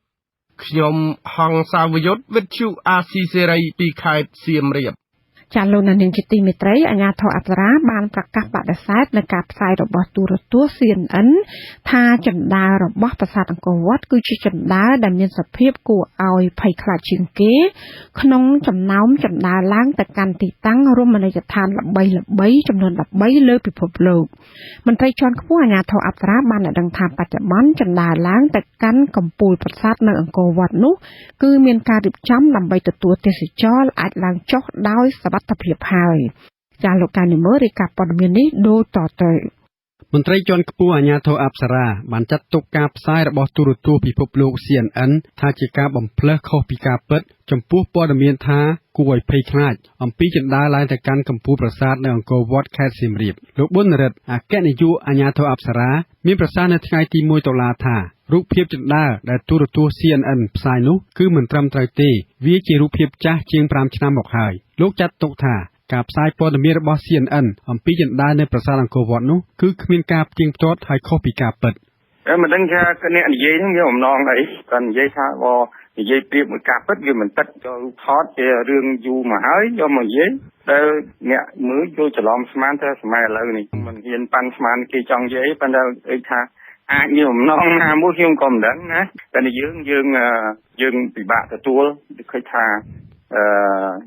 [SPEAKER 11] ខ្ញុំហង្សសាវយុទ្ធ វិទ្យុអាស៊ីសេរី ពីខេត្តសៀមរាប។
[SPEAKER 4] ចាលោកនាងជាទីមេត្រី អាជ្ញាធរអប្សរាបានប្រកាសបដិសេធនៅការផ្សាយរបស់ទូរទស្សន៍ CNN ថាជណ្ដើររបស់ប្រាសាទអង្គរវត្តគឺជាជណ្ដើរដែលមានសភាពគួរឲ្យភ័យខ្លាចជាងគេ ក្នុងចំណោមជណ្ដើរឡើងទៅកាន់ទីតាំងរមណីយដ្ឋានល្បីៗចំនួន13លើពិភពលោក។ មន្ត្រីជាន់ខ្ពស់អាជ្ញាធរអប្សរាបានឲ្យដឹងថា បច្ចុប្បន្នជណ្ដើរឡើងទៅកាន់កំពូលប្រាសាទនៅអង្គរវត្តនោះ គឺមានការរៀបចំដើម្បីទទួលទេសចរអាចឡើងចុះដោយសុវត្ថិភាពហើយ។ ចាលោកកានិមើរាយការណ៍ព័ត៌មាននេះដូចតទៅ។
[SPEAKER 13] មន្ត្រីជាន់ខ្ពស់អាជ្ញាធរអប្សរាបានចាត់ទុកការផ្សាយរបស់ទូរទស្សន៍ពិភពលោក CNN ថាជាការបំផ្លើសខុសពីការពិត ចំពោះព័ត៌មានថាគួរឲ្យភ័យខ្លាចអំពីជណ្ដើរឡើងទៅកាន់កំពូលប្រាសាទនៅអង្គរវត្តខេត្តសៀមរាប។ លោកប៊ុនរិទ្ធ អគ្គនាយកអាជ្ញាធរអប្សរា មានប្រសាសន៍នៅថ្ងៃទី1តុលាថា រូបភាពជណ្ដើរដែលទូរទស្សន៍ CNN ផ្សាយនោះគឺមិនត្រឹមត្រូវទេ វាជារូបភាពចាស់ជាង5ឆ្នាំមកហើយ។ លោកចាត់ទុកថាការផ្សាយព័ត៌មានរបស់ CNN អំពីជណ្ដើរនៅប្រាសាទអង្គរវត្តនោះ គឺគ្មានការផ្ទៀងផ្ទាត់ ហើយខុសពីការពិត។
[SPEAKER 14] មិនដឹងថាអ្នកនិយាយហ្នឹងមានបំណងអី គាត់និយាយថាបើនិយាយប្រៀបមួយការពិតវាមិនពិត យករូបថតជារឿងយូរមកហើយយកមកនិយាយ ដែលអ្នកមើលយល់ច្រឡំស្មានថាសម័យឥឡូវនេះ មិនហ៊ានប៉ាន់ស្មានគេចង់និយាយ ប៉ុន្តែអីថាអាចមានបំណងណាមួយខ្ញុំក៏មិនដឹងណា តែយើងយើងយើងពិបាកទទួល ឃើញថាអឺ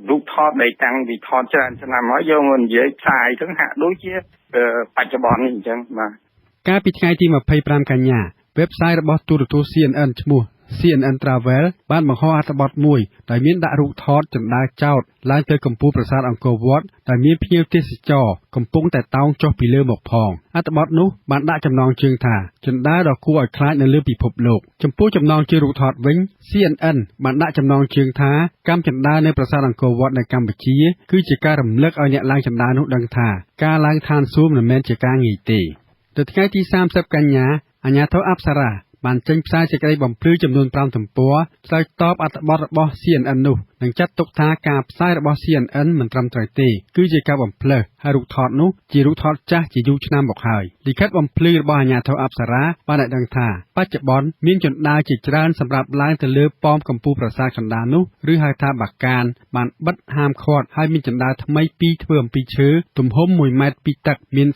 [SPEAKER 14] រូបថតដែលតាំងពីថតច្រើនឆ្នាំហើយយកមកនិយាយផ្សាយទៅហាក់ដូចជាបច្ចុប្បន្ននេះអញ្ចឹង។ បាទ
[SPEAKER 13] កាលពីថ្ងៃទី25កញ្ញា website របស់ទូរទស្សន៍ CNN ឈ្មោះ CNN Travel បានបង្ហោះអត្ថបទមួយដែលមានដាក់រូបថតជណ្ដើរចោតឡើងទៅកំពូលប្រាសាទអង្គរវត្ត ដែលមានភ្ញៀវទេសចរកំពុងតែតោងចុះពីលើមកផង។ អត្ថបទនោះបានដាក់ចំណងជើងថា ជណ្ដើរដ៏គួរឲ្យខ្លាចនៅលើពិភពលោក។ ចំពោះចំណងជើងរូបថតវិញ CNN បានដាក់ចំណងជើងថា កម្មជណ្ដើរនៅប្រាសាទអង្គរវត្តនៅកម្ពុជា គឺជាការរំលឹកឲ្យអ្នកឡើងជណ្ដើរនោះដឹងថា ការឡើងឋានសួគ៌មិនមែនជាការងាយទេ។ នៅថ្ងៃទី30កញ្ញា អាជ្ញាធរអប្សរាបានចេញផ្សាយសេចក្តីបំភ្លឺចំនួន5ទំព័រឆ្លើយតបអត្ថបទរបស់ CNN នោះ និងចាត់ទុកថាការផ្សាយរបស់ CNN មិនត្រឹមត្រូវទេ គឺជាការបំផ្លើស ហើយរូបថតនោះជារូបថតចាស់ជាយូរឆ្នាំមកហើយ។ លិខិតបំភ្លឺរបស់អាជ្ញាធរអប្សរាបានឲ្យដឹងថា បច្ចុប្បន្នមានជណ្ដើរជាច្រើនសម្រាប់ឡើងទៅលើប៉មកំពូលប្រាសាទកណ្ដាលនោះ ឬហៅថាបាកាន បានបិទហាមឃាត់ ហើយមានជណ្ដើរថ្មីពីរធ្វើអំពីឈើទំហំ1ម៉ែត្រ2តឹក មាន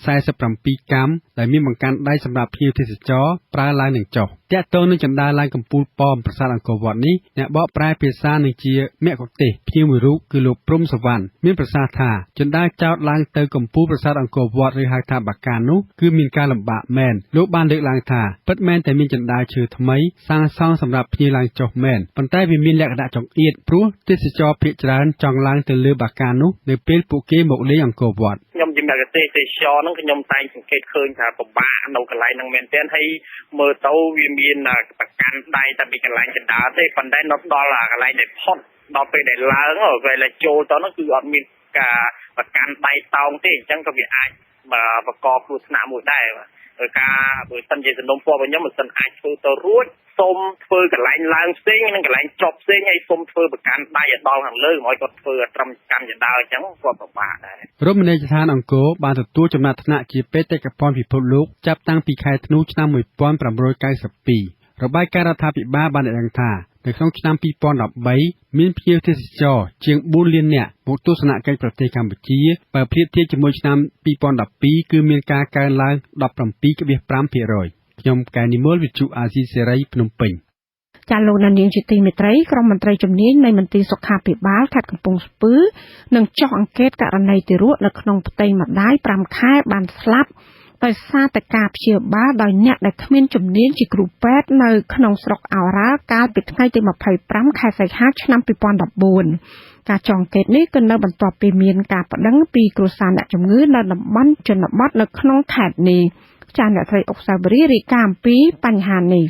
[SPEAKER 13] 47កាំ ដែលមានបង្កាន់ដៃសម្រាប់ភ្ញៀវទេសចរប្រើឡើងនឹងចុះ។ ទាក់ទងនឹងជណ្ដើរឡើងកំពូលប៉មប្រាសាទអង្គរវត្តនេះ អ្នកបកប្រែភាសានិងជាមគ្គុទ្ទេសក៍ភ្ញៀវមួយរូបគឺលោកព្រំសវណ្ណ មានប្រសាសន៍ថា ជណ្ដើរចោតឡើងទៅកំពូលប្រាសាទអង្គរវត្តឬហៅថាបាកាននោះ គឺមានការលំបាកមែន។ លោកបានលើកឡើងថា ពិតមែនតែមានជណ្ដើរឈើថ្មីសាងសង់សម្រាប់ភ្ញៀវឡើងចុះមែន ប៉ុន្តែវាមានលក្ខណៈចង្អៀត ព្រោះទេសចរភាគច្រើនចង់ឡើងទៅលើបាកាននោះនៅពេលពួកគេមកលេងអង្គរវត្ត។
[SPEAKER 8] ខ្ញុំជាមគ្គុទ្ទេសក៍ទេសចរហ្នឹង ខ្ញុំតែងសង្កេតឃើញថាពិបាកនៅកន្លែងហ្នឹងមែនទែន ហើយមើលទៅវាមានប្រកាន់ដៃតែពីកន្លែងជណ្ដើរទេ ប៉ុន្តែនៅដល់កន្លែងដែលផុតដល់ពេលដែលឡើងពេលដែលចូលទៅហ្នឹង គឺអត់មានការប្រកាន់ដៃតោងទេ អញ្ចឹងក៏វាអាចបង្កគ្រោះថ្នាក់មួយដែរ។ ការបើសិនជាសំណុំពររបស់ខ្ញុំ បើសិនអាចធ្វើទៅរួច សូមធ្វើកន្លែងឡើងផ្សេងនិងកន្លែងចុះផ្សេង ហើយសូមធ្វើប្រកាន់ដៃឲ្យដល់ខាងលើ កុំឲ្យគាត់ធ្វើត្រឹមកាន់ជណ្ដើរអញ្ចឹងគាត់ពិបាកដែរ
[SPEAKER 13] ។ រមណីយដ្ឋានអង្គរបានទទួលចំណាត់ថ្នាក់ជាបេតិកភណ្ឌពិភពលោកចាប់តាំងពីខែធ្នូឆ្នាំ1992។ របាយការណ៍រដ្ឋាភិបាលបានឲ្យដឹងថា នៅក្នុងឆ្នាំ2013 មានភ្ញៀវទេសចរជាង4លាននាក់មកទស្សនកិច្ចប្រទេសកម្ពុជា បើប្រៀបធៀបជាមួយឆ្នាំ2012 គឺមានការកើនឡើង 17.5%។ ខ្ញុំកែនិមល វិទ្យុអាស៊ីសេរី ភ្នំពេញ។
[SPEAKER 4] ចាលោកនាងជាទីមេត្រី ក្រុមមន្ត្រីជំនាញនៃមន្ទីរសុខាភិបាលខេត្តកំពង់ស្ពឺនឹងចុះអង្កេតករណីទារកនៅក្នុងផ្ទៃម្ដាយ5ខែបានស្លាប់ដោយសារតែការព្យាបាលដោយអ្នកដែលគ្មានជំនាញជាគ្រូពេទ្យនៅក្នុងស្រុកឱរ៉ាល់កាលពីថ្ងៃទី25ខែសីហាឆ្នាំ2014។ ការចុះអង្កេតនេះគឺនៅបន្ទាប់ពីមានការប្តឹងពីគ្រួសារអ្នកជំងឺនៅតំបន់ជនបទនៅក្នុងខេត្តនេះ។ ចាអ្នកស្រីអុកសាវរីរាយការណ៍អំពីបញ្ហានេះ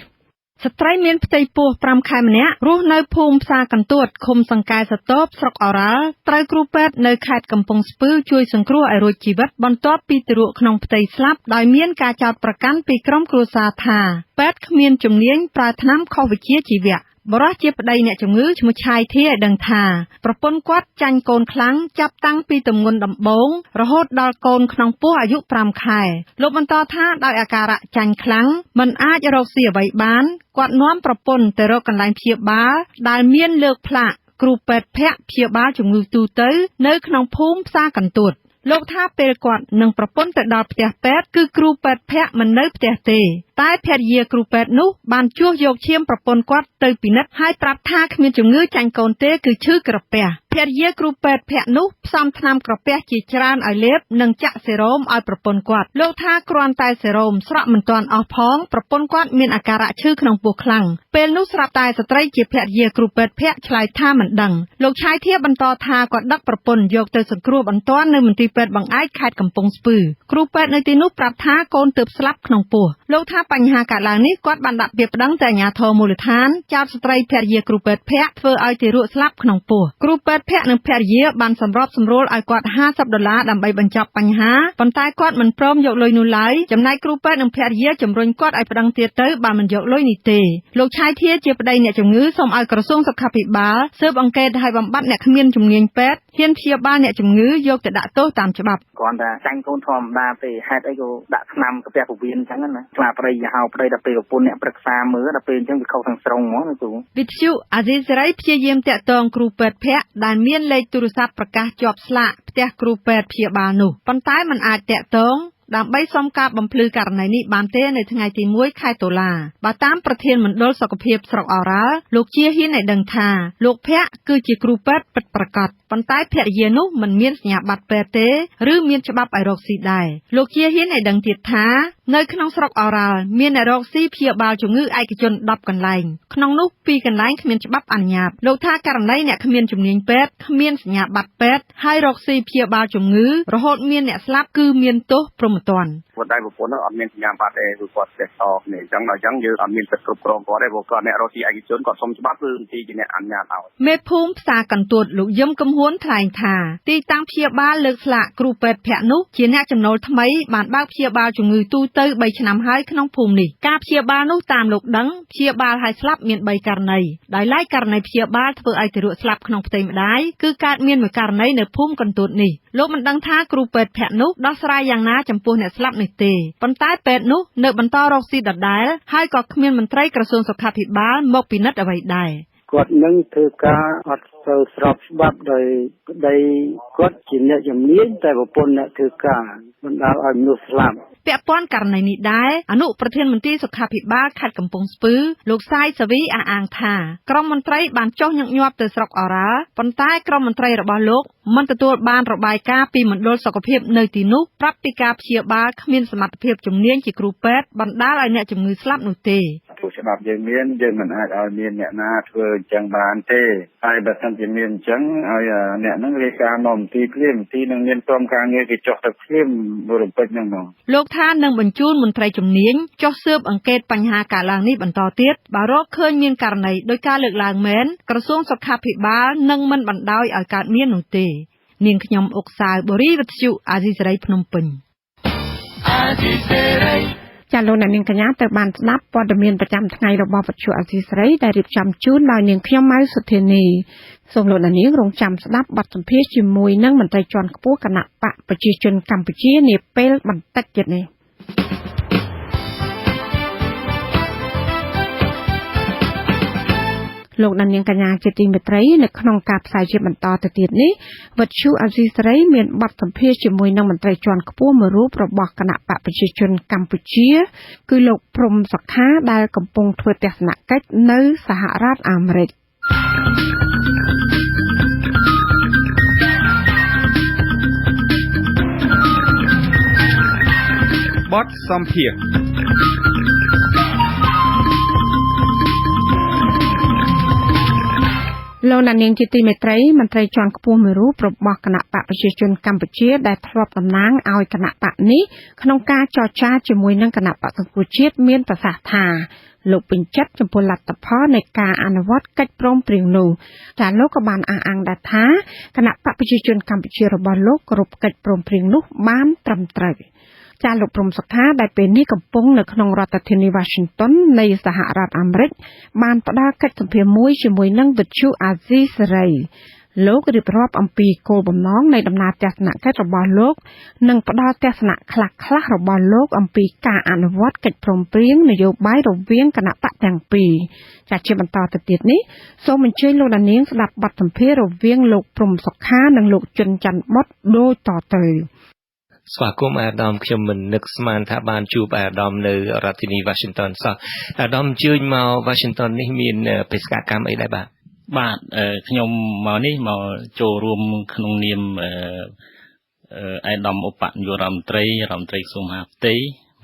[SPEAKER 4] ។
[SPEAKER 15] ស្ត្រីមានផ្ទៃពោះ5ខែម្នាក់រស់នៅភូមិផ្សារកន្ទួតឃុំសង្កែសតបស្រុកឱរ៉ាល់ត្រូវគ្រូពេទ្យនៅខេត្តកំពង់ស្ពឺជួយសង្គ្រោះឲ្យរួចជីវិតបន្ទាប់ពីទារកក្នុងផ្ទៃស្លាប់ដោយមានការចោទប្រកាន់ពីក្រុមគ្រួសារថាពេទ្យគ្មានជំនាញប្រើថ្នាំខុសវិជ្ជាជីវៈបុរសជាប្តីអ្នកជំងឺឈ្មោះឆាយធាឲ្យដឹងថាប្រពន្ធគាត់ចាញ់កូនខ្លាំងចាប់តាំងពីទម្ងន់ដំបូងរហូតដល់កូនក្នុងពោះអាយុ5ខែលោកបន្តថាដោយអាការៈចាញ់ខ្លាំងមិនអាចរកស៊ីអ្វីបានគាត់នាំប្រពន្ធទៅរកកន្លែងព្យាបាលដែលមានលើកផ្លាកគ្រូពេទ្យភ័ក្រព្យាបាលជំងឺទូទៅនៅក្នុងភូមិផ្សារកន្ទួតលោកថាពេលគាត់និងប្រពន្ធទៅដល់ផ្ទះពេទ្យគឺគ្រូពេទ្យភ័ក្រមិននៅផ្ទះទេតែភរិយាគ្រូពេទ្យនោះបានជួសយកឈាមប្រពន្ធគាត់ទៅពិនិត្យហើយប្រាប់ថាគ្មានជំងឺចាញ់កូនទេគឺឈឺក្រពះភរិយាគ្រូពេទ្យភ័ក្រនោះផ្សំថ្នាំក្រពះជាច្រើនឲ្យលេបនិងចាក់សេរ៉ូមឲ្យប្រពន្ធគាត់លោកថាគ្រាន់តែសេរ៉ូមស្រក់មិនទាន់អស់ផងប្រពន្ធគាត់មានអាការៈឈឺក្នុងពោះខ្លាំងពេលនោះស្រាប់តែស្ត្រីជាភរិយាគ្រូពេទ្យភ័ក្រឆ្លើយថាមិនដឹងលោកឆាយធាបន្តថាគាត់ដឹកប្រពន្ធយកទៅសង្គ្រោះបន្ទាន់នៅមន្ទីរពេទ្យបង្អែកខេត្តកំពង់ស្ពឺគ្រូពេទ្យនៅទីនោះប្រាប់ថាកូនទើបស្លាប់ក្នុងពោះលោកថាបញ្ហាកើតឡើងនេះគាត់បានដាក់ពាក្យប្តឹងទៅអាជ្ញាធរមូលដ្ឋានចោទស្ត្រីភរិយាគ្រូពេទ្យភ័ក្រធ្វើឲ្យទារកស្លាប់ក្នុងពោះគ្រូពេទ្យភ័ក្រនិងភរិយាបានសម្របសម្រួលឲ្យគាត់$50ដើម្បីបញ្ចប់បញ្ហាប៉ុន្តែគាត់មិនព្រមយកលុយនោះឡើយចំណែកគ្រូពេទ្យនិងភរិយាជំរុញគាត់ឲ្យប្តឹងទៀតទៅបើមិនយកលុយនេះទេលោកឆាយធាជាប្តីអ្នកជំងឺសូមឲ្យក្រសួងសុខាភិបាលស៊ើបអង្កេតឲ្យបំបត្តិអ្នកគ្មានជំនាញពេទ្យហ៊ានព្យាបាលអ្នកជំងឺយកទៅដាក់ទោសតាមច្បាប់
[SPEAKER 16] គ្រាន់តែចាញ់កូនធម្មតាទេហេតុអីក៏ដាក់ថ្នាំកាពះពោះវៀនអញ្ចឹងណាខ្លាប្តីហៅប្តីដល់ពេលប្រពន្ធអ្នកប្រឹក្សាមើលដល់ពេលអញ្ចឹងវាខុសទាំងស្រុងហ្មងគ្រូ
[SPEAKER 15] វិទ្យុអាស៊ីសេរីព្យាយាមតាក់ទងគ្រូពេទ្យភ័ក្រដែលមានលេខទូរស័ព្ទប្រកាសជាប់ស្លាកផ្ទះគ្រូពេទ្យព្យាបាលនោះប៉ុន្តែមិនអាចតាក់ទងដើម្បីសុំការបំភ្លឺករណីនេះបានទេនៅថ្ងៃទី1ខែតុលាបើតាមប្រធានមណ្ឌលសុខភាពស្រុកឱរ៉ាល់លោកជាហ៊ានឲ្យដឹងថាលោកភ័ក្រគឺជាគ្រូពេទ្យពិតប្រាកដប៉ុន្តែភរិយានោះមិនមានសញ្ញាបត្រពេទ្យទេឬមានច្បាប់ឲ្យរកស៊ីដែរលោកជាហ៊ានឲ្យដឹងទៀតថានៅក្នុងស្រុកឱរ៉ាល់មានអ្នករកស៊ីព្យាបាលជំងឺឯកជន10កន្លែងក្នុងនោះ2កន្លែងគ្មានច្បាប់អនុញ្ញាតលោកថាករណីអ្នកគ្មានជំនាញពេទ្យគ្មានសញ្ញាបត្រពេទ្យហើយរកស៊ីព្យាបាលជំងឺរហូតមានអ្នកស្លាប់គឺមានទោសព្រហ្មទណ្ឌ
[SPEAKER 17] គាត់តែប្រពន្ធនោះអត់មានសញ្ញាបត្រទេគឺគាត់ចេះតគ្នាអញ្ចឹងដល់អញ្ចឹងយើងអត់មានសិទ្ធិគ្រប់គ្រងគាត់ទេព្រោះគាត់អ្នករកស៊ីឯកជនគាត់សុំច្បាប់គឺមន្ទីរជាអ្នកអនុញ្ញាតឲ្យ
[SPEAKER 15] មេភូមិផ្សារកន្ទួតលោកយឹមកំហួនថ្លែងថាទីតាំងព្យាបាលលើកស្លាកគ្រូពេទ្យភ័ក្រនោះជាអ្នកចំណូលថ្មីបានបើកព្យាបាលជំងឺទូទៅ3ឆ្នាំហើយក្នុងភូមិនេះការព្យាបាលនោះតាមលោកដឹងព្យាបាលឲ្យស្លាប់មាន3ករណីដោយឡែកករណីព្យាបាលធ្វើឲ្យទារកស្លាប់ក្នុងផ្ទៃម្ដាយគឺកើតមានមួយករណីនៅភូមិកន្ទួតនេះលោកមិនដឹងថាគ្រូពេទ្យភ័ក្រនោះដោះស្រាយយ៉ាងណាចំពោះអ្នកស្លាប់នេះទេប៉ុន្តែពេទ្យនោះនៅបន្តរកស៊ីដដែលហើយក៏គ្មានមន្ត្រីក្រសួងសុខាភិបាលមកពិនិត្យអ្វីដែរ
[SPEAKER 18] គាត់នឹងធ្វើការអត់សូវស្របច្បាប់ដោយប្តីគាត់ជាអ្នកជំនាញតែប្រពន្ធអ្នកធ្វើការបណ្ដាលឲ្យមនុស្សស្លាប់
[SPEAKER 15] ពាក់ព័ន្ធករណីនេះដែរអនុប្រធានមន្ទីរសុខាភិបាលខេត្តកំពង់ស្ពឺលោកសាយសាវីអះអាងថាក្រុមមន្ត្រីបានចុះញឹកញាប់ទៅស្រុកឱរ៉ាល់ប៉ុន្តែក្រុមមន្ត្រីរបស់លោកមិនទទួលបានរបាយការណ៍ពីមណ្ឌលសុខភាពនៅទីនោះប្រាប់ពីការព្យាបាលគ្មានសមត្ថភាពជំនាញជាគ្រូពេទ្យបណ្ដាលឲ្យអ្នកជំងឺស្លាប់នោះទេ
[SPEAKER 19] ព្រោះច្បាប់យើងមានយើងមិនអាចឲ្យមានអ្នកណាធ្វើអញ្ចឹងបានទេហើយបើសិនជាមានអញ្ចឹងឲ្យអ្នកហ្នឹងរាយការណ៍មកមន្ទីរភ្លាមមន្ទីរនឹងមានក្រុមការងារគេចុះទៅភ្លាមរំពេចហ្នឹងហ្មង
[SPEAKER 15] លោកថានឹងបញ្ជូនមន្ត្រីជំនាញចុះស៊ើបអង្កេតបញ្ហាកើតឡើងនេះបន្តទៀតបើរកឃើញមានករណីដោយការលើកឡើងមែនក្រសួងសុខាភិបាលនឹងមិនបណ្ដោយឲ្យកើតមាននោះទេនាងខ្ញុំអុកសាវបូរីវិទ្យុអាស៊ីសេរីភ្នំពេញ
[SPEAKER 20] អាស៊ីសេរី
[SPEAKER 4] ចាលោកអ្នកនាងកញ្ញាទៅបានស្ដាប់ព័ត៌មានប្រចាំថ្ងៃរបស់វិទ្យុអាស៊ីសេរីដែលរៀបចំជូនដោយនាងខ្ញុំម៉ៅសុធានីសូមលោកអ្នកនាងរងចាំស្ដាប់បទសម្ភាសន៍ជាមួយនឹងមន្ត្រីជាន់ខ្ពស់គណបក្សប្រជាជនកម្ពុជានាពេលបន្តិចទៀតនេះលោកអ្នកនាងកញ្ញាជាទីមេត្រីនៅក្នុងការផ្សាយជាបន្តទៅទៀតនេះវិទ្យុអាស៊ីសេរីមានបទសម្ភាសន៍ជាមួយនឹងមន្ត្រីជាន់ខ្ពស់មួយរូបរបស់គណបក្សប្រជាជនកម្ពុជាគឺលោកព្រំសុខាដែលកំពុងធ្វើទស្សនកិច្ចនៅសហរដ្ឋអាមេរិក
[SPEAKER 20] បទសម្ភាសន៍
[SPEAKER 4] លោកអ្នកនាងជាទីមេត្រីមន្ត្រីជាន់ខ្ពស់មួយរូបរបស់គណបក្សប្រជាជនកម្ពុជាដែលធ្លាប់តំណាងឲ្យគណបក្សនេះក្នុងការចរចាជាមួយនឹងគណបក្សសង្គ្រោះជាតិមានប្រសាសន៍ថាលោកពេញចិត្តចំពោះលទ្ធផលនៃការអនុវត្តកិច្ចព្រមព្រៀងនោះចាលោកក៏បានអះអាងដែរថាគណបក្សប្រជាជនកម្ពុជារបស់លោកគោរពកិច្ចព្រមព្រៀងនោះបានត្រឹមត្រូវចាលោកព្រំសុខាដែលពេលនេះកំពុងនៅក្នុងរដ្ឋធានី Washington នៃសហរដ្ឋអាមេរិកបានផ្ដល់កិច្ចសម្ភាសន៍មួយជាមួយនឹងវិទ្យុអាស៊ីសេរីលោករៀបរាប់អំពីគោលបំណងនៃដំណើរទស្សនកិច្ចរបស់លោកនិងផ្ដល់ទស្សនៈខ្លះៗរបស់លោកអំពីការអនុវត្តកិច្ចព្រមព្រៀងនយោបាយរវាងគណបក្សទាំងពីរចាជាបន្តទៅទៀតនេះសូមអញ្ជើញលោកដានាងស្ដាប់បទសម្ភាសន៍រវាងលោកព្រំសុខានិងលោកជុនច័ន្ទបុត្រដូចតទៅ
[SPEAKER 21] ស្វាគមន៍អាដាមខ្ញុំមិននឹកស្មានថាបានជួបអាដាមនៅរដ្ឋធានី Washington សោះអាដាមអញ្ជើញមក Washington នេះមានបេសកកម្មអីដែរបាទ
[SPEAKER 22] បាទខ្ញុំមកនេះមកចូលរួមក្នុងនាមអាដាមឧបនាយករដ្ឋមន្ត្រីរដ្ឋមន្ត្រីក្រសួងមហាផ្ទៃ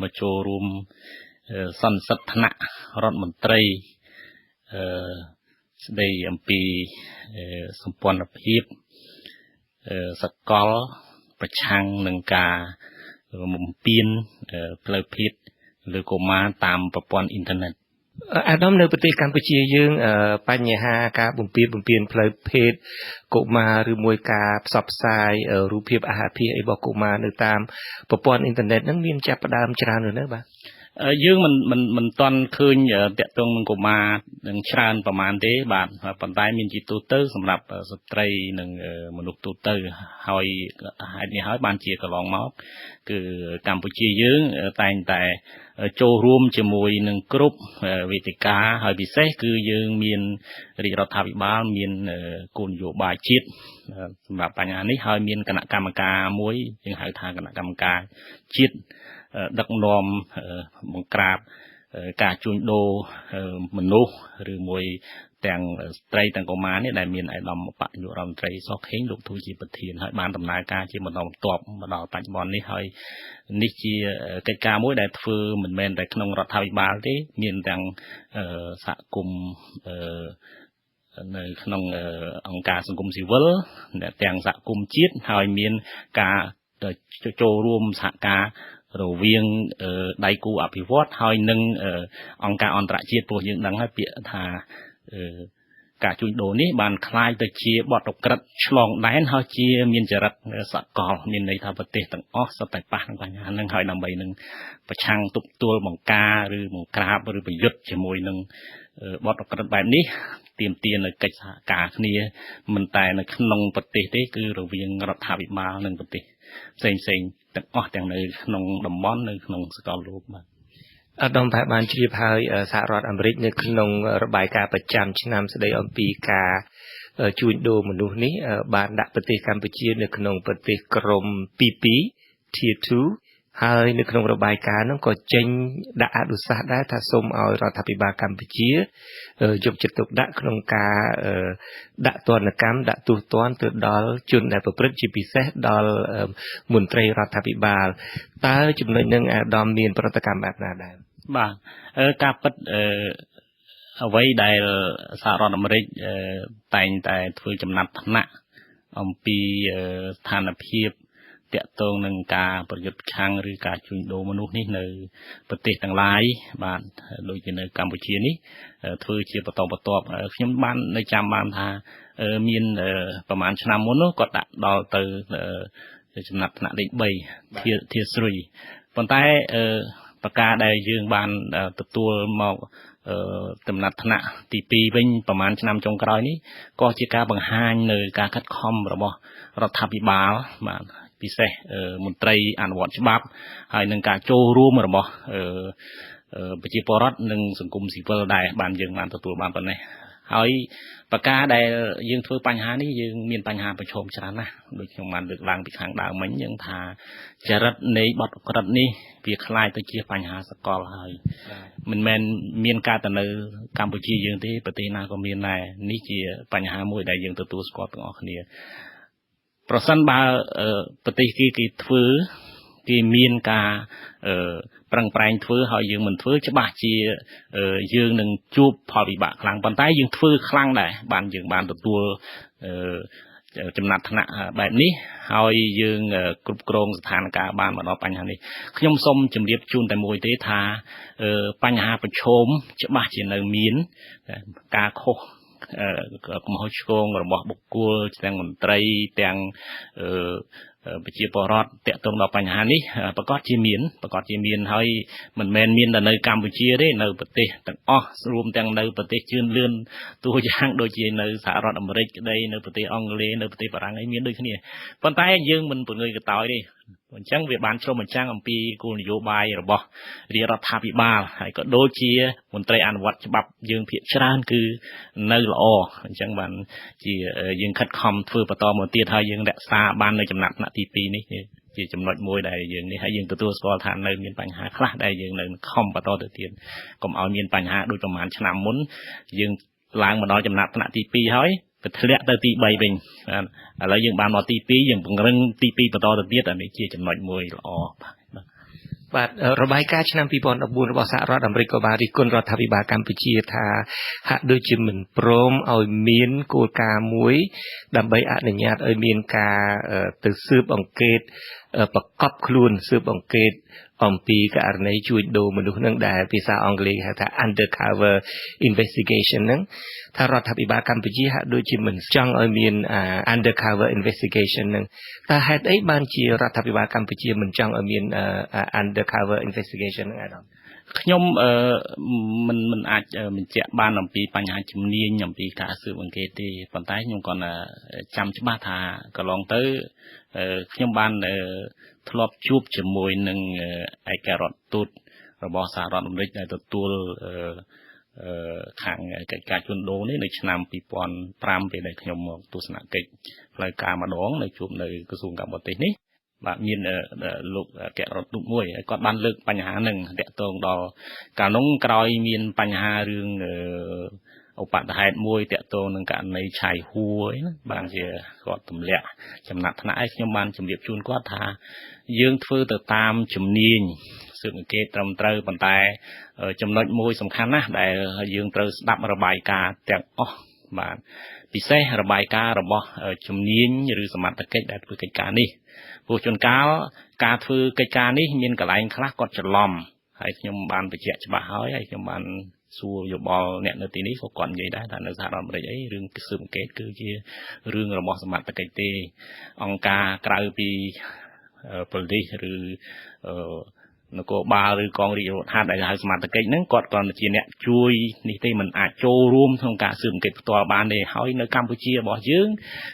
[SPEAKER 22] មកចូលរួមសន្និសីទថ្នាក់រដ្ឋមន្ត្រីស្ដីអំពីសម្ព័ន្ធភាពសកលប្រឆាំងនឹងការបំពានផ្លូវភេទលើកុមារតាមប្រព័ន្ធអ៊ីនធឺណិត
[SPEAKER 21] អាដាមនៅប្រទេសកម្ពុជាយើងបញ្ហាការបំពានផ្លូវភេទកុមារឬមួយការផ្សព្វផ្សាយរូបភាពអាហារភាសអីរបស់កុមារនៅតាមប្រព័ន្ធអ៊ីនធឺណិតហ្នឹងមានចាប់ផ្ដើមច្រើនឬនៅបាទ
[SPEAKER 22] យើងមិនទាន់ឃើញតាក់ទងនឹងកុមារនឹងច្រើនប្រហែលទេបាទប៉ុន្តែមានជាទូទៅសម្រាប់ស្ត្រីនិងមនុស្សទូទៅហើយហេតុនេះហើយបានជាកន្លងមកគឺកម្ពុជាយើងតែងតែចូលរួមជាមួយនឹងគ្រប់វេទិកាហើយពិសេសគឺយើងមានរាជរដ្ឋាភិបាលមានគោលនយោបាយជាតិសម្រាប់បញ្ហានេះហើយមានគណៈកម្មការមួយយើងហៅថាគណៈកម្មការជាតិដឹកនាំបង្ក្រាបការជួញដូរមនុស្សឬមួយទាំងស្ត្រីទាំងកុមារនេះដែលមានឯកឧត្តមឧបនាយករដ្ឋមន្ត្រីសខេងលោកធ្វើជាប្រធានហើយបានដំណើរការជាបន្តបន្ទាប់មកដល់បច្ចុប្បន្ននេះហើយនេះជាកិច្ចការមួយដែលធ្វើមិនមែនតែក្នុងរដ្ឋាភិបាលទេមានទាំងសហគមន៍នៅក្នុងអង្គការសង្គមស៊ីវិលទាំងសហគមន៍ជាតិហើយមានការចូលរួមសហការរវាងដៃគូអភិវឌ្ឍហើយនិងអង្គការអន្តរជាតិព្រោះយើងដឹងហើយពាក្យថាការជួញដូរនេះបានក្លាយទៅជាបទឧក្រិដ្ឋឆ្លងដែនហើយជាមានចរិតសកលមានន័យថាប្រទេសទាំងអស់សុទ្ធតែប៉ះនឹងបញ្ហាហ្នឹងហើយដើម្បីនឹងប្រឆាំងទប់ទល់បង្ការឬបង្ក្រាបឬប្រយុទ្ធជាមួយនឹងបទឧក្រិដ្ឋបែបនេះទាមទារនៅកិច្ចសហការគ្នាមិនតែនៅក្នុងប្រទេសទេគឺរវាងរដ្ឋាភិបាលនិងប្រទេសផ្សេងៗទាំងអស់ទាំងនៅក្នុងតំបន់នៅក្នុងសកលលោកបាទ
[SPEAKER 21] អាដាមប្រហែលបានជ្រាបហើយសហរដ្ឋអាមេរិកនៅក្នុងរបាយការណ៍ប្រចាំឆ្នាំស្ដីអំពីការជួញដូរមនុស្សនេះបានដាក់ប្រទេសកម្ពុជានៅក្នុងប្រទេសក្រុមទី2 Tier 2ហើយនៅក្នុងរបាយការណ៍នោះក៏ចេញដាក់អនុសាសន៍ដែរថាសូមឲ្យរដ្ឋាភិបាលកម្ពុជាយកចិត្តទុកដាក់ក្នុងការដាក់ទណ្ឌកម្មដាក់ទោសទណ្ឌទៅដល់ជនដែលប្រព្រឹត្តជាពិសេសដល់មន្ត្រីរដ្ឋាភិបាលតើចំណុចនឹងអាដាមមានប្រតិកម្មបែបណាដែរ
[SPEAKER 22] បាទការពិតអ្វីដែលសហរដ្ឋអាមេរិកតែងតែធ្វើចំណាត់ថ្នាក់អំពីស្ថានភាពតាក់ទងនឹងការប្រយុទ្ធប្រឆាំងឬការជួញដូរមនុស្សនេះនៅប្រទេសទាំងឡាយបាទដូចជានៅកម្ពុជានេះធ្វើជាបន្តបន្ទាប់ខ្ញុំបាននៅចាំបានថាមានប្រហែលឆ្នាំមុននោះគាត់ដាក់ដល់ទៅចំណាត់ថ្នាក់លេខ3 Tier 3ប៉ុន្តែប្រការដែលយើងបានទទួលមកចំណាត់ថ្នាក់ទី2វិញប្រហែលឆ្នាំចុងក្រោយនេះក៏ជាការបង្ហាញនៅការខិតខំរបស់រដ្ឋាភិបាលបាទពិសេសមន្ត្រីអនុវត្តច្បាប់ហើយនឹងការចូលរួមរបស់ប្រជាពលរដ្ឋនិងសង្គមស៊ីវិលដែរបានយើងបានទទួលបានប៉ុណ្ណេះហើយប្រការដែលយើងធ្វើបញ្ហានេះយើងមានបញ្ហាប្រឈមច្រើនណាស់ដូចខ្ញុំបានលើកឡើងពីខាងដើមមិញយើងថាចរិតនៃបទឧក្រិដ្ឋនេះវាក្លាយទៅជាបញ្ហាសកលហើយមិនមែនមានការទៅនៅកម្ពុជាយើងទេប្រទេសណាក៏មានដែរនេះជាបញ្ហាមួយដែលយើងទទួលស្គាល់ទាំងអស់គ្នាប្រសិនបើប្រទេសគេធ្វើ គេមានការប្រឹងប្រែងធ្វើ ហើយយើងមិនធ្វើ ច្បាស់ជាយើងនឹងជួបផលវិបាកខ្លាំង ប៉ុន្តែយើងធ្វើខ្លាំងដែរ បានយើងបានទទួលចំណាត់ថ្នាក់បែបនេះ ហើយយើងគ្រប់គ្រងស្ថានភាពបានមកដល់បញ្ហានេះ។ ខ្ញុំសូមជម្រាបជូនតែមួយទេថា បញ្ហាប្រឈមច្បាស់ជានៅមានការខុសកំហុសឆ្គងរបស់បុគ្គល ទាំងមន្ត្រី ទាំងប្រជាពលរដ្ឋ តាក់ទងដល់បញ្ហានេះ ប្រកាសជាមាន ប្រកាសជាមាន ហើយមិនមែនមានតែនៅកម្ពុជាទេ នៅប្រទេសទាំងអស់ រួមទាំងនៅប្រទេសជឿនលឿន តួយ៉ាងដូចជានៅសហរដ្ឋអាមេរិកក្តី នៅប្រទេសអង់គ្លេស នៅប្រទេសបារាំងអី មានដូចគ្នា ប៉ុន្តែយើងមិនពងើយកតោយទេ។ អញ្ចឹងវាបានឆ្លុះបញ្ចាំងអំពីគោលនយោបាយរបស់រាជរដ្ឋាភិបាល ហើយក៏ដូចជាមន្ត្រីអនុវត្តច្បាប់យើងភាគច្រើនគឺនៅល្អ អញ្ចឹងបានជាយើងខិតខំធ្វើបន្តមកទៀត ហើយយើងរក្សាបាននៅចំណាត់ថ្នាក់ទី2នេះ ជាចំណុចមួយដែលយើងនេះ ហើយយើងទទួលស្គាល់ថានៅមានបញ្ហាខ្លះដែលយើងនៅខំបន្តទៅទៀត កុំឲ្យមានបញ្ហាដូចប្រហែលឆ្នាំមុន យើងឡើងមកដល់ចំណាត់ថ្នាក់ទី2 ហើយទៅធ្លាក់ទៅទី3វិញ។ ឥឡូវយើងបានមកទី2 យើងពង្រឹងទី2បន្តទៅទៀត អានេះជាចំណុចមួយល្អ។
[SPEAKER 21] បាទ របាយការណ៍ឆ្នាំ2014របស់សហរដ្ឋអាមេរិក ក៏បានរិះគន់រដ្ឋាភិបាលកម្ពុជាថា ហាក់ដូចជាមិនព្រមឲ្យមានគោលការណ៍មួយ ដើម្បីអនុញ្ញាតឲ្យមានការទៅស៊ើបអង្កេតប្រកបខ្លួន ស៊ើបអង្កេតអំពីករណីជួញដូរមនុស្សនឹង ដែលភាសាអង់គ្លេសហៅថា undercover investigation ហ្នឹង ថារដ្ឋាភិបាលកម្ពុជាហាក់ដូចជាមិនចង់ឲ្យមាន undercover investigation ហ្នឹង។ តើហេតុអីបានជារដ្ឋាភិបាលកម្ពុជាមិនចង់ឲ្យមាន undercover investigation ហ្នឹងអាដាម?
[SPEAKER 22] ខ្ញុំមិនអាចបញ្ជាក់បានអំពីបញ្ហាជំនាញអំពីការស៊ើបអង្កេតទេ ប៉ុន្តែខ្ញុំគ្រាន់តែចាំច្បាស់ថា កន្លងទៅខ្ញុំបានធ្លាប់ជួបជាមួយនឹងឯករដ្ឋទូតរបស់សហរដ្ឋអាមេរិក ដែលទទួលខាងកិច្ចការជួញដូរនេះ នៅឆ្នាំ2005 ពេលដែលខ្ញុំមកទស្សនកិច្ចផ្លូវការម្ដង នៅជួបនៅក្រសួងការបរទេសនេះ។ បាទ មានលោកអគ្គរដ្ឋទូតមួយ ហើយគាត់បានលើកបញ្ហាហ្នឹង តាក់ទងដល់កាលនោះ ក្រោយមានបញ្ហារឿងឧបតហេតុមួយ តាក់ទងនឹងករណីឆៃហួរអីណា បានជាគាត់ទម្លាក់ចំណាត់ថ្នាក់ ឲ្យខ្ញុំបានជម្រាបជូនគាត់ថា យើងធ្វើទៅតាមជំនាញស៊ើបអង្កេតត្រឹមត្រូវ ប៉ុន្តែចំណុចមួយសំខាន់ណាស់ដែលយើងត្រូវស្ដាប់របាយការណ៍ទាំងអស់ បាទ ពិសេសរបាយការណ៍របស់ជំនាញឬសមត្ថកិច្ចដែលធ្វើកិច្ចការនេះ ព្រោះជួនកាលការធ្វើកិច្ចការនេះមានកន្លែងខ្លះគាត់ច្រឡំ ហើយខ្ញុំបានបញ្ជាក់ច្បាស់ហើយ ហើយខ្ញុំបានសួរយោបល់អ្នកនៅទីនេះ ក៏គាត់និយាយដែរថា នៅសហរដ្ឋអាមេរិកអី រឿងស៊ើបអង្កេតគឺជារឿងរបស់សមត្ថកិច្ចទេ អង្គការក្រៅពីប៉ូលីសឬនគរបាល ឬកងរាជរដ្ឋាភិបាលដែលហៅសមត្ថកិច្ចហ្នឹង គាត់គ្រាន់តែជាអ្នកជួយនេះទេ មិនអាចចូលរួមក្នុងការស៊ើបអង្កេតផ្ទាល់បានទេ។ ហើយនៅកម្ពុជារបស់យើង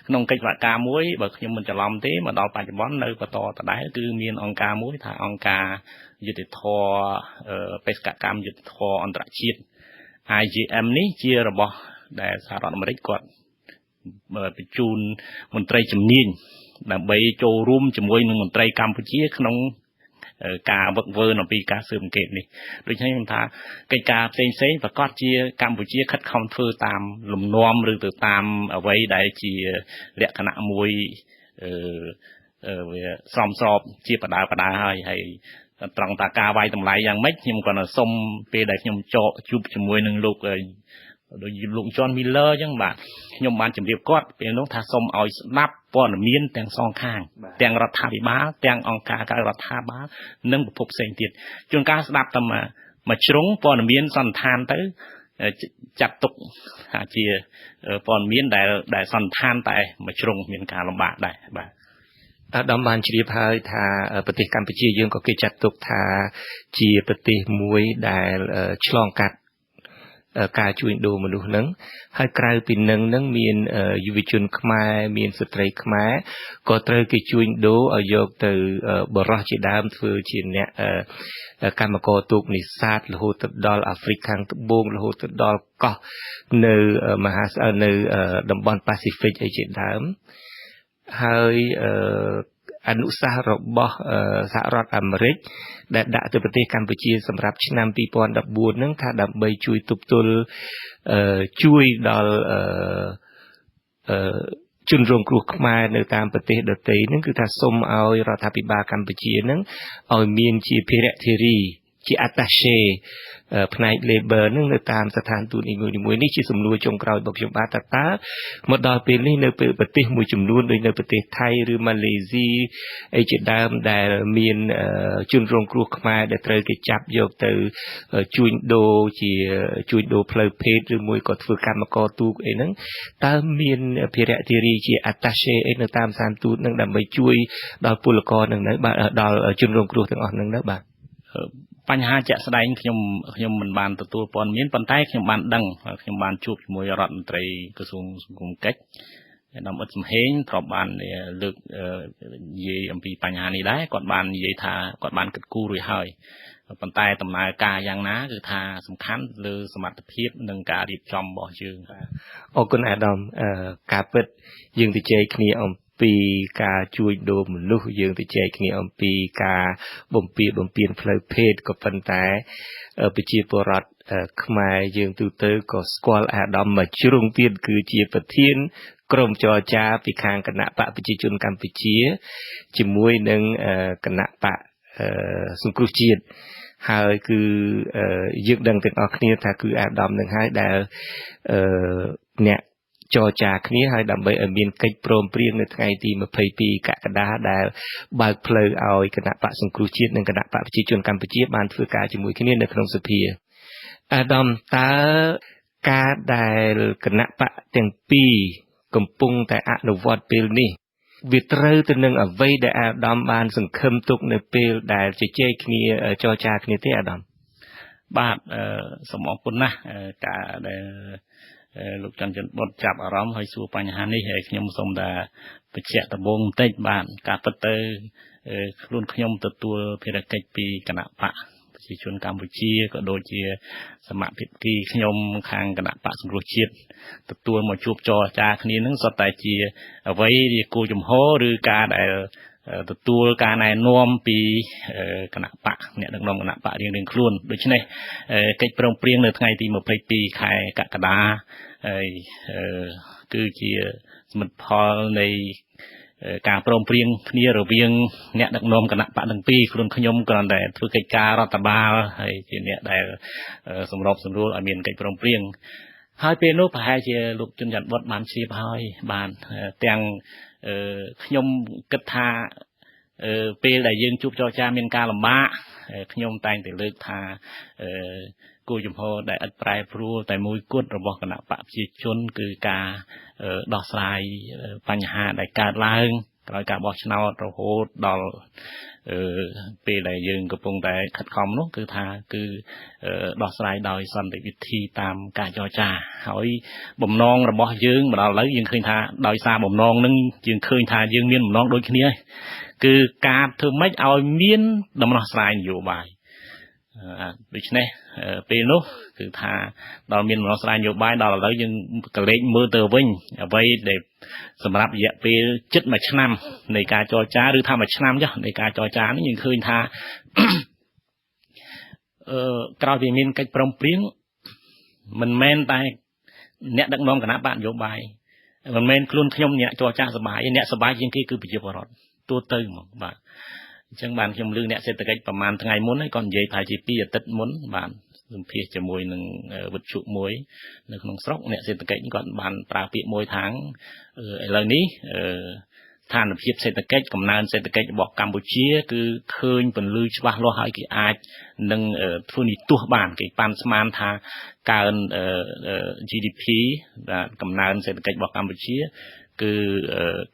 [SPEAKER 22] ក្នុងកិច្ចសហការមួយ បើខ្ញុំមិនច្រឡំទេ មកដល់បច្ចុប្បន្ននៅបន្តដដែល គឺមានអង្គការមួយថាអង្គការយុត្តិធម៌ បេសកកម្មយុត្តិធម៌អន្តរជាតិ IGM នេះ ជារបស់ដែលសហរដ្ឋអាមេរិកគាត់បញ្ជូនមន្ត្រីជំនាញ ដើម្បីចូលរួមជាមួយនឹងមន្ត្រីកម្ពុជាក្នុងការវឹកវើអំពីការស៊ើបអង្កេតនេះ។ ដូច្នេះខ្ញុំថា កិច្ចការផ្សេងផ្សេងប្រកាសជាកម្ពុជាខិតខំធ្វើតាមលំនាំ ឬទៅតាមអ្វីដែលជាលក្ខណៈមួយ អឺវាសមស្របជាបដាបដាហើយ ហើយត្រង់តាការវាយតម្លៃយ៉ាងម៉េច ខ្ញុំគាត់សុំពេលដែលខ្ញុំចកជួបជាមួយនឹងលោក ដូចលោក John Miller អញ្ចឹង បាទ ខ្ញុំបានជម្រាបគាត់ពេលនោះថា សូមឲ្យស្ដាប់ព័ត៌មានទាំងសងខាង ទាំងរដ្ឋាភិបាល ទាំងអង្គការក្រៅរដ្ឋាភិបាល និងប្រភពផ្សេងទៀត។ ជួនកាលស្ដាប់តែមួយជ្រុងព័ត៌មានសន្និដ្ឋានទៅ ចាត់ទុកថាជាព័ត៌មានដែលសន្និដ្ឋានតែមួយជ្រុង មានការលំបាកដែរ។ បាទ
[SPEAKER 21] អាដាមបានជ្រាបហើយថា ប្រទេសកម្ពុជាយើងក៏គេចាត់ទុកថាជាប្រទេសមួយដែលឆ្លងកាត់ការជួញដូរមនុស្សនឹង ហើយក្រៅពីនឹងនឹងមានយុវជនខ្មែរ មានស្ត្រីខ្មែរ ក៏ត្រូវគេជួញដូរឲ្យយកទៅបរោះជាដើម ធ្វើជាអ្នកកម្មករទូកនេសាទ រហូតទៅដល់អាហ្វ្រិកខាងត្បូង រហូតទៅដល់កោះនៅមហានៅតំបន់ប៉ាស៊ីហ្វិកអីជាដើម។ ហើយអនុសាសន៍របស់សហរដ្ឋអាមេរិកដែលដាក់ទៅប្រទេសកម្ពុជាសម្រាប់ឆ្នាំ2014ហ្នឹង ថាដើម្បីជួយទប់ទល់ ជួយដល់ ជនរងគ្រោះខ្មែរនៅតាមប្រទេសដទៃហ្នឹង គឺថាសូមឲ្យរដ្ឋាភិបាលកម្ពុជាហ្នឹងឲ្យមានជាភារៈធារី ជា attaché ផ្នែក labor ហ្នឹងនៅតាមស្ថានទូតនីមួយៗ។ នេះជាសំណួរចុងក្រោយរបស់ខ្ញុំបាទ ថាតើមកដល់ពេលនេះ នៅពេលប្រទេសមួយចំនួន ដូចនៅប្រទេសថៃឬម៉ាឡេស៊ីអីជាដើម ដែលមានជនរងគ្រោះខ្មែរដែលត្រូវគេចាប់យកទៅជួញដូរ ជាជួញដូរផ្លូវភេទ ឬមួយក៏ធ្វើកម្មករទូកអីហ្នឹង តើមានភារៈធារីជា attaché អីនៅតាមស្ថានទូតហ្នឹង ដើម្បីជួយដល់ពលករហ្នឹងនៅ បាទ ដល់ជនរងគ្រោះទាំងអស់ហ្នឹងនៅ? បាទ
[SPEAKER 22] បញ្ហាជាក់ស្ដែង ខ្ញុំមិនបានទទួលព័ត៌មាន ប៉ុន្តែខ្ញុំបានដឹង ខ្ញុំបានជួបជាមួយរដ្ឋមន្ត្រីក្រសួងសង្គមកិច្ច អាដាមអ៊ិតសំហេង ធ្លាប់បានលើកនិយាយអំពីបញ្ហានេះដែរ។ គាត់បាននិយាយថា គាត់បានគិតគូររួចហើយ ប៉ុន្តែដំណើរការយ៉ាងណា គឺថាសំខាន់លើសមត្ថភាពនិងការរៀបចំរបស់យើង
[SPEAKER 21] ។ អរគុណអាដាម។ ការពិតយើងទៅជែកគ្នាអំពីការជួញដូរមនុស្ស យើងទៅចែកគ្នាអំពីការបំពារបំពានផ្លូវភេទ ក៏ប៉ុន្តែប្រជាពលរដ្ឋខ្មែរយើងទូទៅក៏ស្គាល់អាដាមមួយជ្រុងទៀត គឺជាប្រធានក្រុមចរចាពីខាងគណៈបកប្រជាជនកម្ពុជា ជាមួយនឹងគណៈបកសង្គ្រោះជាតិ ហើយគឺយើងដឹងទាំងអស់គ្នាថា គឺអាដាមនឹងហើយដែលអ្នកចរចាគ្នា ហើយដើម្បីឲ្យមានកិច្ចព្រមព្រៀងនៅថ្ងៃទី22កក្កដា ដែលបើកផ្លូវឲ្យគណៈបកសង្គ្រោះជាតិនិងគណៈបកប្រជាជនកម្ពុជាបានធ្វើការជាមួយគ្នានៅក្នុងសភា។ អាដាម តើការដែលគណៈបកទាំងពីរកំពុងតែអនុវត្តពេលនេះ វាត្រូវទៅនឹងអ្វីដែលអាដាមបានសង្ឃឹមទុកនៅពេលដែលជជែកគ្នាចរចាគ្នាទេ អាដាម?
[SPEAKER 22] បាទ សូមអរគុណណាស់ការដែលលោកច័ន្ទច័ន្ទបុតចាប់អារម្មណ៍ហើយសួរបញ្ហានេះ ហើយខ្ញុំសូមតែបញ្ជាក់ដំបូងបន្តិច។ បាទ ការពិតទៅខ្លួនខ្ញុំទទួលភារកិច្ចពីគណៈបកប្រជាជនកម្ពុជា ក៏ដូចជាសមភាគីខ្ញុំខាងគណៈបកសង្គ្រោះជាតិ ទទួលមកជួបចរចាគ្នានឹង សុទ្ធតែជាអ្វីជាគោលជំហរ ឬការដែលទទួលការណែនាំពីគណៈបក អ្នកដឹកនាំគណៈបករៀងៗខ្លួន។ ដូច្នេះកិច្ចព្រមព្រៀងនៅថ្ងៃទី22ខែកក្កដា ហើយគឺជាសមិទ្ធផលនៃការព្រមព្រៀងគ្នារវាងអ្នកដឹកនាំគណៈបកទាំងពីរ។ ខ្លួនខ្ញុំគ្រាន់តែធ្វើកិច្ចការរដ្ឋបាល ហើយជាអ្នកដែលសម្របសម្រួលឲ្យមានកិច្ចព្រមព្រៀង។ ហើយពេលនោះប្រហែលជាលោកជុនច័ន្ទបុតបានជ្រាបហើយ។ បាទ ទាំងខ្ញុំគិតថា ពេលដែលយើងជួបចរចាមានការលំបាក ខ្ញុំតែងតែលើកថា គោលជំហរដែលឥតប្រែប្រួលតែមួយគត់របស់គណៈបកប្រជាជន គឺការដោះស្រាយបញ្ហាដែលកើតឡើងក្រោយការបោះឆ្នោត រហូតដល់ពេលដែលយើងកំពុងតែខិតខំនោះ គឺថាគឺដោះស្រាយដោយសន្តិវិធីតាមការចរចា។ ហើយបំណងរបស់យើងមកដល់ឥឡូវ យើងឃើញថា ដោយសារបំណងនឹង យើងឃើញថាយើងមានបំណងដូចគ្នា គឺការធ្វើម៉េចឲ្យមានដំណោះស្រាយនយោបាយ។ ដូច្នេះពេលនោះគឺថាដល់មានដំណោះស្រាយនយោបាយ ដល់ឥឡូវយើងកលេចមើលទៅវិញ អ្វីដែលសម្រាប់រយៈពេលជិត1ឆ្នាំនៃការចរចា ឬថា1ឆ្នាំចុះនៃការចរចានេះ យើងឃើញថា អឺក្រោយពីមានកិច្ចព្រមព្រៀង មិនមែនតែអ្នកដឹកនាំគណៈបកនយោបាយ មិនមែនខ្លួនខ្ញុំអ្នកចរចាសបាយ អ្នកសបាយជាងគេគឺប្រជាពលរដ្ឋទូទៅហ្មង។ បាទ អញ្ចឹងបានខ្ញុំឮអ្នកសេដ្ឋកិច្ចប្រហែលថ្ងៃមុន ហើយគាត់និយាយប្រហែលជា2អាទិត្យមុន បានសម្ភាសជាមួយនឹងវិទ្យុមួយនៅក្នុងស្រុក អ្នកសេដ្ឋកិច្ចគាត់បានប្រើពាក្យមួយថា ឥឡូវនេះស្ថានភាពសេដ្ឋកិច្ច កំណើនសេដ្ឋកិច្ចរបស់កម្ពុជា គឺឃើញពន្លឺច្បាស់លាស់ ហើយគេអាចនឹងធ្វើនិទាសបាន គេប៉ាន់ស្មានថាកើន GDP បាទ កំណើនសេដ្ឋកិច្ចរបស់កម្ពុជាគឺ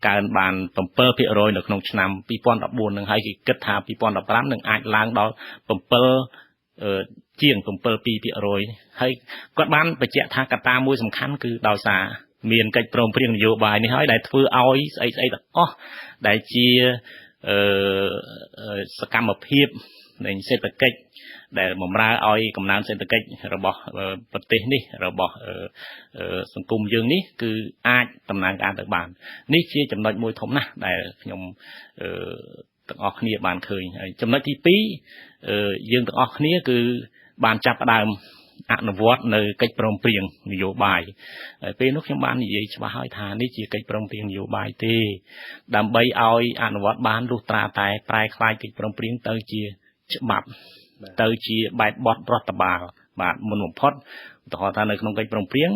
[SPEAKER 22] កើនបាន7%នៅក្នុងឆ្នាំ2014នឹង ហើយគេគិតថា2015នឹងអាចឡើងដល់7ជាង7.2% ហើយគាត់បានបញ្ជាក់ថា កត្តាមួយសំខាន់គឺដោយសារមានកិច្ចព្រមព្រៀងនយោបាយនេះហើយ ដែលធ្វើឲ្យស្អីស្អីទាំងអស់ដែលជាអឺសកម្មភាពនៃសេដ្ឋកិច្ច ដែលបំរើឲ្យកំណើនសេដ្ឋកិច្ចរបស់ប្រទេសនេះ របស់សង្គមយើងនេះ គឺអាចដំណើរការទៅបាន។ នេះជាចំណុចមួយធំណាស់ដែលខ្ញុំទាំងអស់គ្នាបានឃើញ។ ហើយចំណុចទី2 យើងទាំងអស់គ្នាគឺបានចាប់ផ្ដើម អនុវត្តនៅកិច្ចព្រមព្រៀងនយោបាយពេលនោះខ្ញុំបាននិយាយច្បាស់ហើយថានេះជាកិច្ចព្រមព្រៀងនយោបាយទេដើម្បីឲ្យអនុវត្តបានលុះត្រាតែប្រែក្លាយកិច្ចព្រមព្រៀងទៅជាច្បាប់ទៅជាបែបបទរដ្ឋបាលបាទមុនបំផុតឧទាហរណ៍ថានៅក្នុងកិច្ចព្រមព្រៀង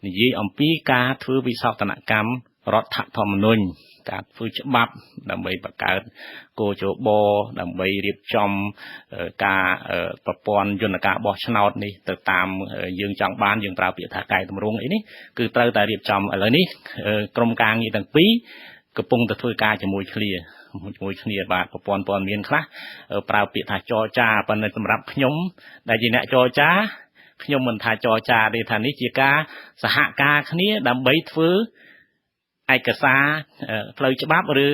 [SPEAKER 22] និយាយអំពីការធ្វើវិសោធនកម្មរដ្ឋធម្មនុញ្ញការធ្វើច្បាប់ដើម្បីបង្កើតគ.ជ.បដើម្បីរៀបចំការប្រព័ន្ធយន្តការបោះឆ្នោតនេះទៅតាមយើងចង់បានយើងប្រើពាក្យថាកែតម្រង់អីនេះគឺត្រូវតែរៀបចំឥឡូវនេះក្រុមការងារទាំងពីរកំពុងតែធ្វើការជាមួយគ្នាបាទប្រព័ន្ធព័ត៌មានខ្លះប្រើពាក្យថាចរចាប៉ុន្តែសម្រាប់ខ្ញុំដែលជាអ្នកចរចាខ្ញុំមិនថាចរចាទេថានេះជាការសហការគ្នាដើម្បីធ្វើឯកសារផ្លូវច្បាប់ឬ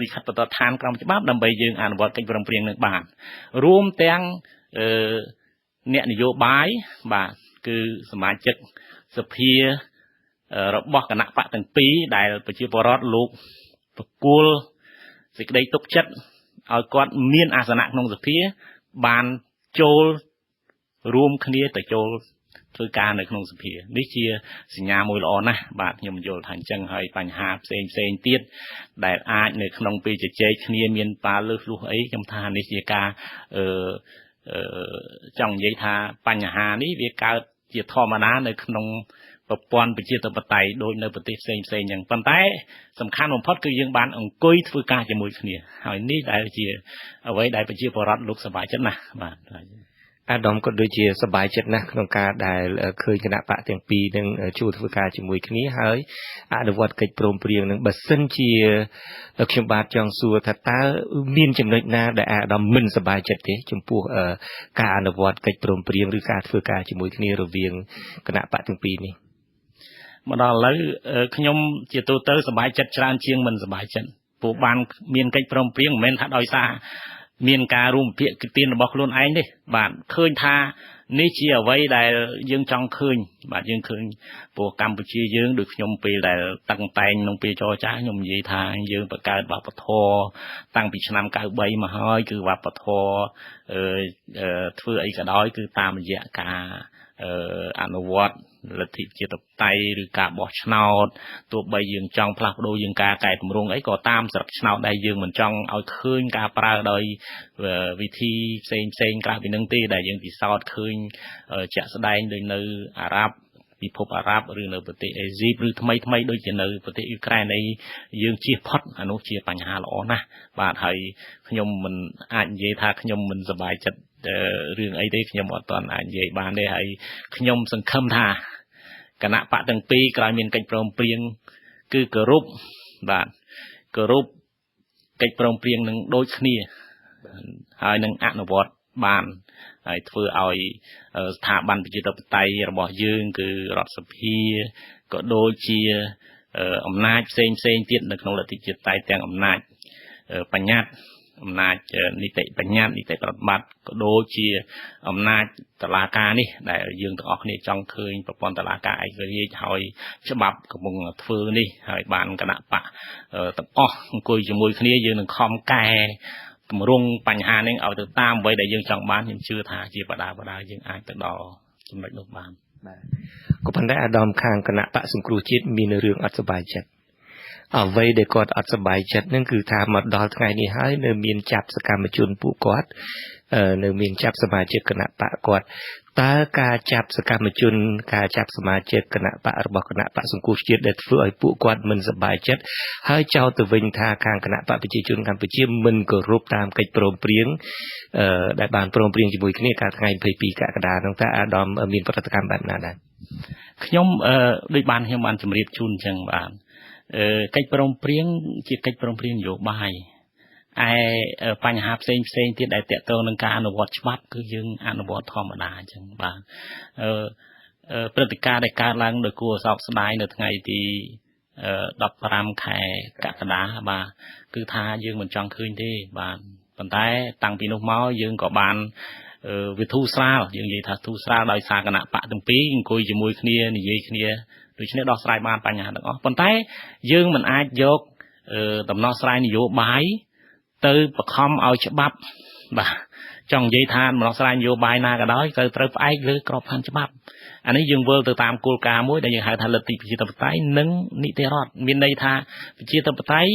[SPEAKER 22] លិខិតបទដ្ឋានក្រមច្បាប់ដើម្បីយើងអនុវត្តកិច្ចព្រមព្រៀងនឹងបានរួមទាំងអ្នកនយោបាយបាទគឺសមាជិកសភារបស់គណៈបកទាំងពីរដែលប្រជាពលរដ្ឋលោកប្រគល់សេចក្តីទុកចិត្តឲ្យគាត់មានអាសនៈក្នុងសភាបានចូលរួមគ្នាទៅចូលធ្វើការនៅក្នុងសភានេះជាសញ្ញាមួយល្អណាស់បាទខ្ញុំយល់ថាអញ្ចឹងហើយបញ្ហាផ្សេងផ្សេងទៀតដែលអាចនៅក្នុងពេលជជែកគ្នាមានប៉ាលើសលុះអីខ្ញុំថានេះជាការចង់និយាយថាបញ្ហានេះវាកើតជាធម្មតានៅក្នុងប្រព័ន្ធប្រជាធិបតេយ្យដូចនៅប្រទេសផ្សេងផ្សេងអញ្ចឹងប៉ុន្តែសំខាន់បំផុតគឺយើងបានអង្គុយធ្វើការជាមួយគ្នាហើយនេះដែលជាអ្វីដែលប្រជាពលរដ្ឋលោកសប្បាយចិត្តណាស់បាទ
[SPEAKER 21] អាដាមក៏ដូចជាសប្បាយចិត្តណាស់ក្នុងការដែលឃើញគណៈបកទាំងពីរនឹងជួបធ្វើការជាមួយគ្នាហើយអនុវត្តកិច្ចព្រមព្រៀងនឹងបើសិនជាខ្ញុំបាទចង់សួរថាតើមានចំណុចណាដែលអាដាមមិនសប្បាយចិត្តទេចំពោះការអនុវត្តកិច្ចព្រមព្រៀងឬការធ្វើការជាមួយគ្នារវាងគណៈបកទាំងពីរនេះ
[SPEAKER 22] មកដល់ឥឡូវខ្ញុំជាទូទៅសប្បាយចិត្តច្រើនជាងមិនសប្បាយចិត្តព្រោះបានមានកិច្ចព្រមព្រៀងមិនមែនថាដោយសារមានការរួមភាគទានរបស់ខ្លួនឯងទេបាទឃើញថានេះជាអ្វីដែលយើងចង់ឃើញបាទយើងឃើញព្រោះកម្ពុជាយើងដូចខ្ញុំពេលដែលតឹងតែងក្នុងពេលចរចាខ្ញុំនិយាយថាយើងបង្កើតវប្បធម៌តាំងពីឆ្នាំ93មកហើយគឺវប្បធម៌ធ្វើអីក៏ដោយគឺតាមរយៈការអនុវត្តលទ្ធិប្រជាធិបតេយ្យឬការបោះឆ្នោតទោះបីយើងចង់ផ្លាស់ប្ដូរយើងការកែតម្រង់អីក៏តាមស្រុកឆ្នោតដែរយើងមិនចង់ឲ្យឃើញការប្រើដោយវិធីផ្សេងផ្សេងក្រៅពីនឹងទេដែលយើងពិសោធន៍ឃើញជាក់ស្ដែងដូចនៅអារ៉ាប់ពិភពអារ៉ាប់ឬនៅប្រទេសអេស៊ីបឬថ្មីថ្មីដូចជានៅប្រទេសអ៊ុយក្រែនអីយើងជៀសផុតអានោះជាបញ្ហាល្អណាស់បាទហើយខ្ញុំមិនអាចនិយាយថាខ្ញុំមិនសប្បាយចិត្តរឿងអីទេខ្ញុំអត់ទាន់អាចនិយាយបានទេហើយខ្ញុំសង្ឃឹមថាគណៈបកទាំងពីរក្រោយមានកិច្ចព្រមព្រៀងគឺគោរពបាទគោរពកិច្ចព្រមព្រៀងនឹងដូចគ្នាហើយនឹងអនុវត្តបានហើយធ្វើឲ្យស្ថាប័នប្រជាធិបតេយ្យរបស់យើងគឺរដ្ឋសភាក៏ដូចជាអំណាចផ្សេងផ្សេងទៀតនៅក្នុងលទ្ធិប្រជាធិបតេយ្យទាំងអំណាចបញ្ញត្តិអំណាចនីតិបញ្ញត្តិនីតិប្រតិបត្តិក៏ដូចជាអំណាចតុលាការនេះដែលយើងទាំងអស់គ្នាចង់ឃើញប្រព័ន្ធតុលាការឯករាជ្យហើយច្បាប់កំពុងធ្វើនេះហើយបានគណៈបកទាំងអស់អង្គុយជាមួយគ្នាយើងនឹងខំកែតម្រង់បញ្ហានេះឲ្យទៅតាមអ្វីដែលយើងចង់បានខ្ញុំជឿថាជាបដាយើងអាចទៅដល់ចំណុចនោះបាន
[SPEAKER 21] បាទក៏ប៉ុន្តែអាដាមខាងគណៈបកសង្គ្រោះជាតិមានរឿងអត់សប្បាយចិត្តអ្វីដែលគាត់អត់សប្បាយចិត្តនឹងគឺថាមកដល់ថ្ងៃនេះហើយនៅមានចាប់សកម្មជនពួកគាត់នៅមានចាប់សមាជិកគណៈបកគាត់តើការចាប់សកម្មជនការចាប់សមាជិកគណៈបករបស់គណៈបកសង្គ្រោះជាតិដែលធ្វើឲ្យពួកគាត់មិនសប្បាយចិត្តហើយចោទទៅវិញថាខាងគណៈបកប្រជាជនកម្ពុជាមិនគោរពតាមកិច្ចព្រមព្រៀងដែលបានព្រមព្រៀងជាមួយគ្នាកាលថ្ងៃ22កក្កដានោះតើអាដាមមានប្រតិកម្មបែបណាដែរ
[SPEAKER 22] ខ្ញុំដូចបានខ្ញុំបានជម្រាបជូនអញ្ចឹងបាទកិច្ចព្រមព្រៀងជាកិច្ចព្រមព្រៀងនយោបាយឯបញ្ហាផ្សេងផ្សេងទៀតដែលទាក់ទងនឹងការអនុវត្តច្បាប់គឺយើងអនុវត្តធម្មតាអញ្ចឹងបាទព្រឹត្តិការណ៍ដែលកើតឡើងដោយគួរសោកស្ដាយនៅថ្ងៃទី15ខែកក្កដាបាទគឺថាយើងមិនចង់ឃើញទេបាទប៉ុន្តែតាំងពីនោះមកយើងក៏បានវាធូរស្រាលយើងនិយាយថាធូរស្រាលដោយសារគណៈបកទាំងពីរអង្គុយជាមួយគ្នានិយាយគ្នាដូច្នេះដោះស្រាយបានបញ្ហាទាំងអស់ប៉ុន្តែយើងមិនអាចយកដំណោះស្រាយនយោបាយទៅបខំឲ្យច្បាប់បាទ ចង់និយាយថាដំណោះស្រាយនយោបាយណាក៏ដោយត្រូវផ្អែកលើក្របខ័ណ្ឌច្បាប់អានេះយើងវិលទៅតាមគោលការណ៍មួយដែលយើងហៅថាលទ្ធិប្រជាធិបតេយ្យនិងនីតិរដ្ឋមានន័យថាប្រជាធិបតេយ្យ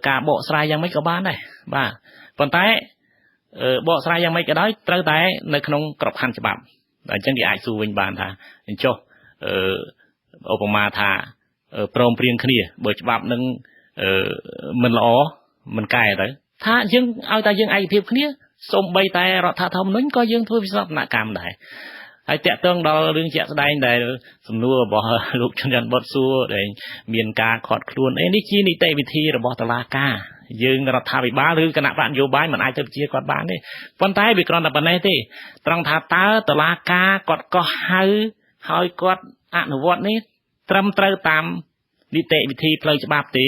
[SPEAKER 22] ការបកស្រាយយ៉ាងម៉េចក៏បានដែរបាទប៉ុន្តែបកស្រាយយ៉ាងម៉េចក៏ដោយត្រូវតែនៅក្នុងក្របខ័ណ្ឌច្បាប់អញ្ចឹងគេអាចសួរវិញបានថាអញ្ចុះឧបមាថាព្រមព្រៀងគ្នាបើច្បាប់នឹងមិនល្អមិនកែទៅថាយើងឲ្យតែយើងឯកភាពគ្នាសូម្បីតែរដ្ឋធម្មនុញ្ញក៏យើងធ្វើវិសោធនកម្មដែរហើយតាក់ទងដល់រឿងជាក់ស្ដែងដែលសំណួររបស់លោកជុនច័ន្ទបុតសួរដែលមានការខាត់ខ្លួនអីនេះជានីតិវិធីរបស់តុលាការយើងរដ្ឋាភិបាលឬគណៈបកនយោបាយមិនអាចទៅបញ្ជាគាត់បានទេប៉ុន្តែវាគ្រាន់តែប៉ុណ្ណេះទេត្រង់ថាតើតុលាការគាត់កោះហៅហើយគាត់អនុវត្តនេះត្រឹមត្រូវតាមនីតិវិធីផ្លូវច្បាប់ទេ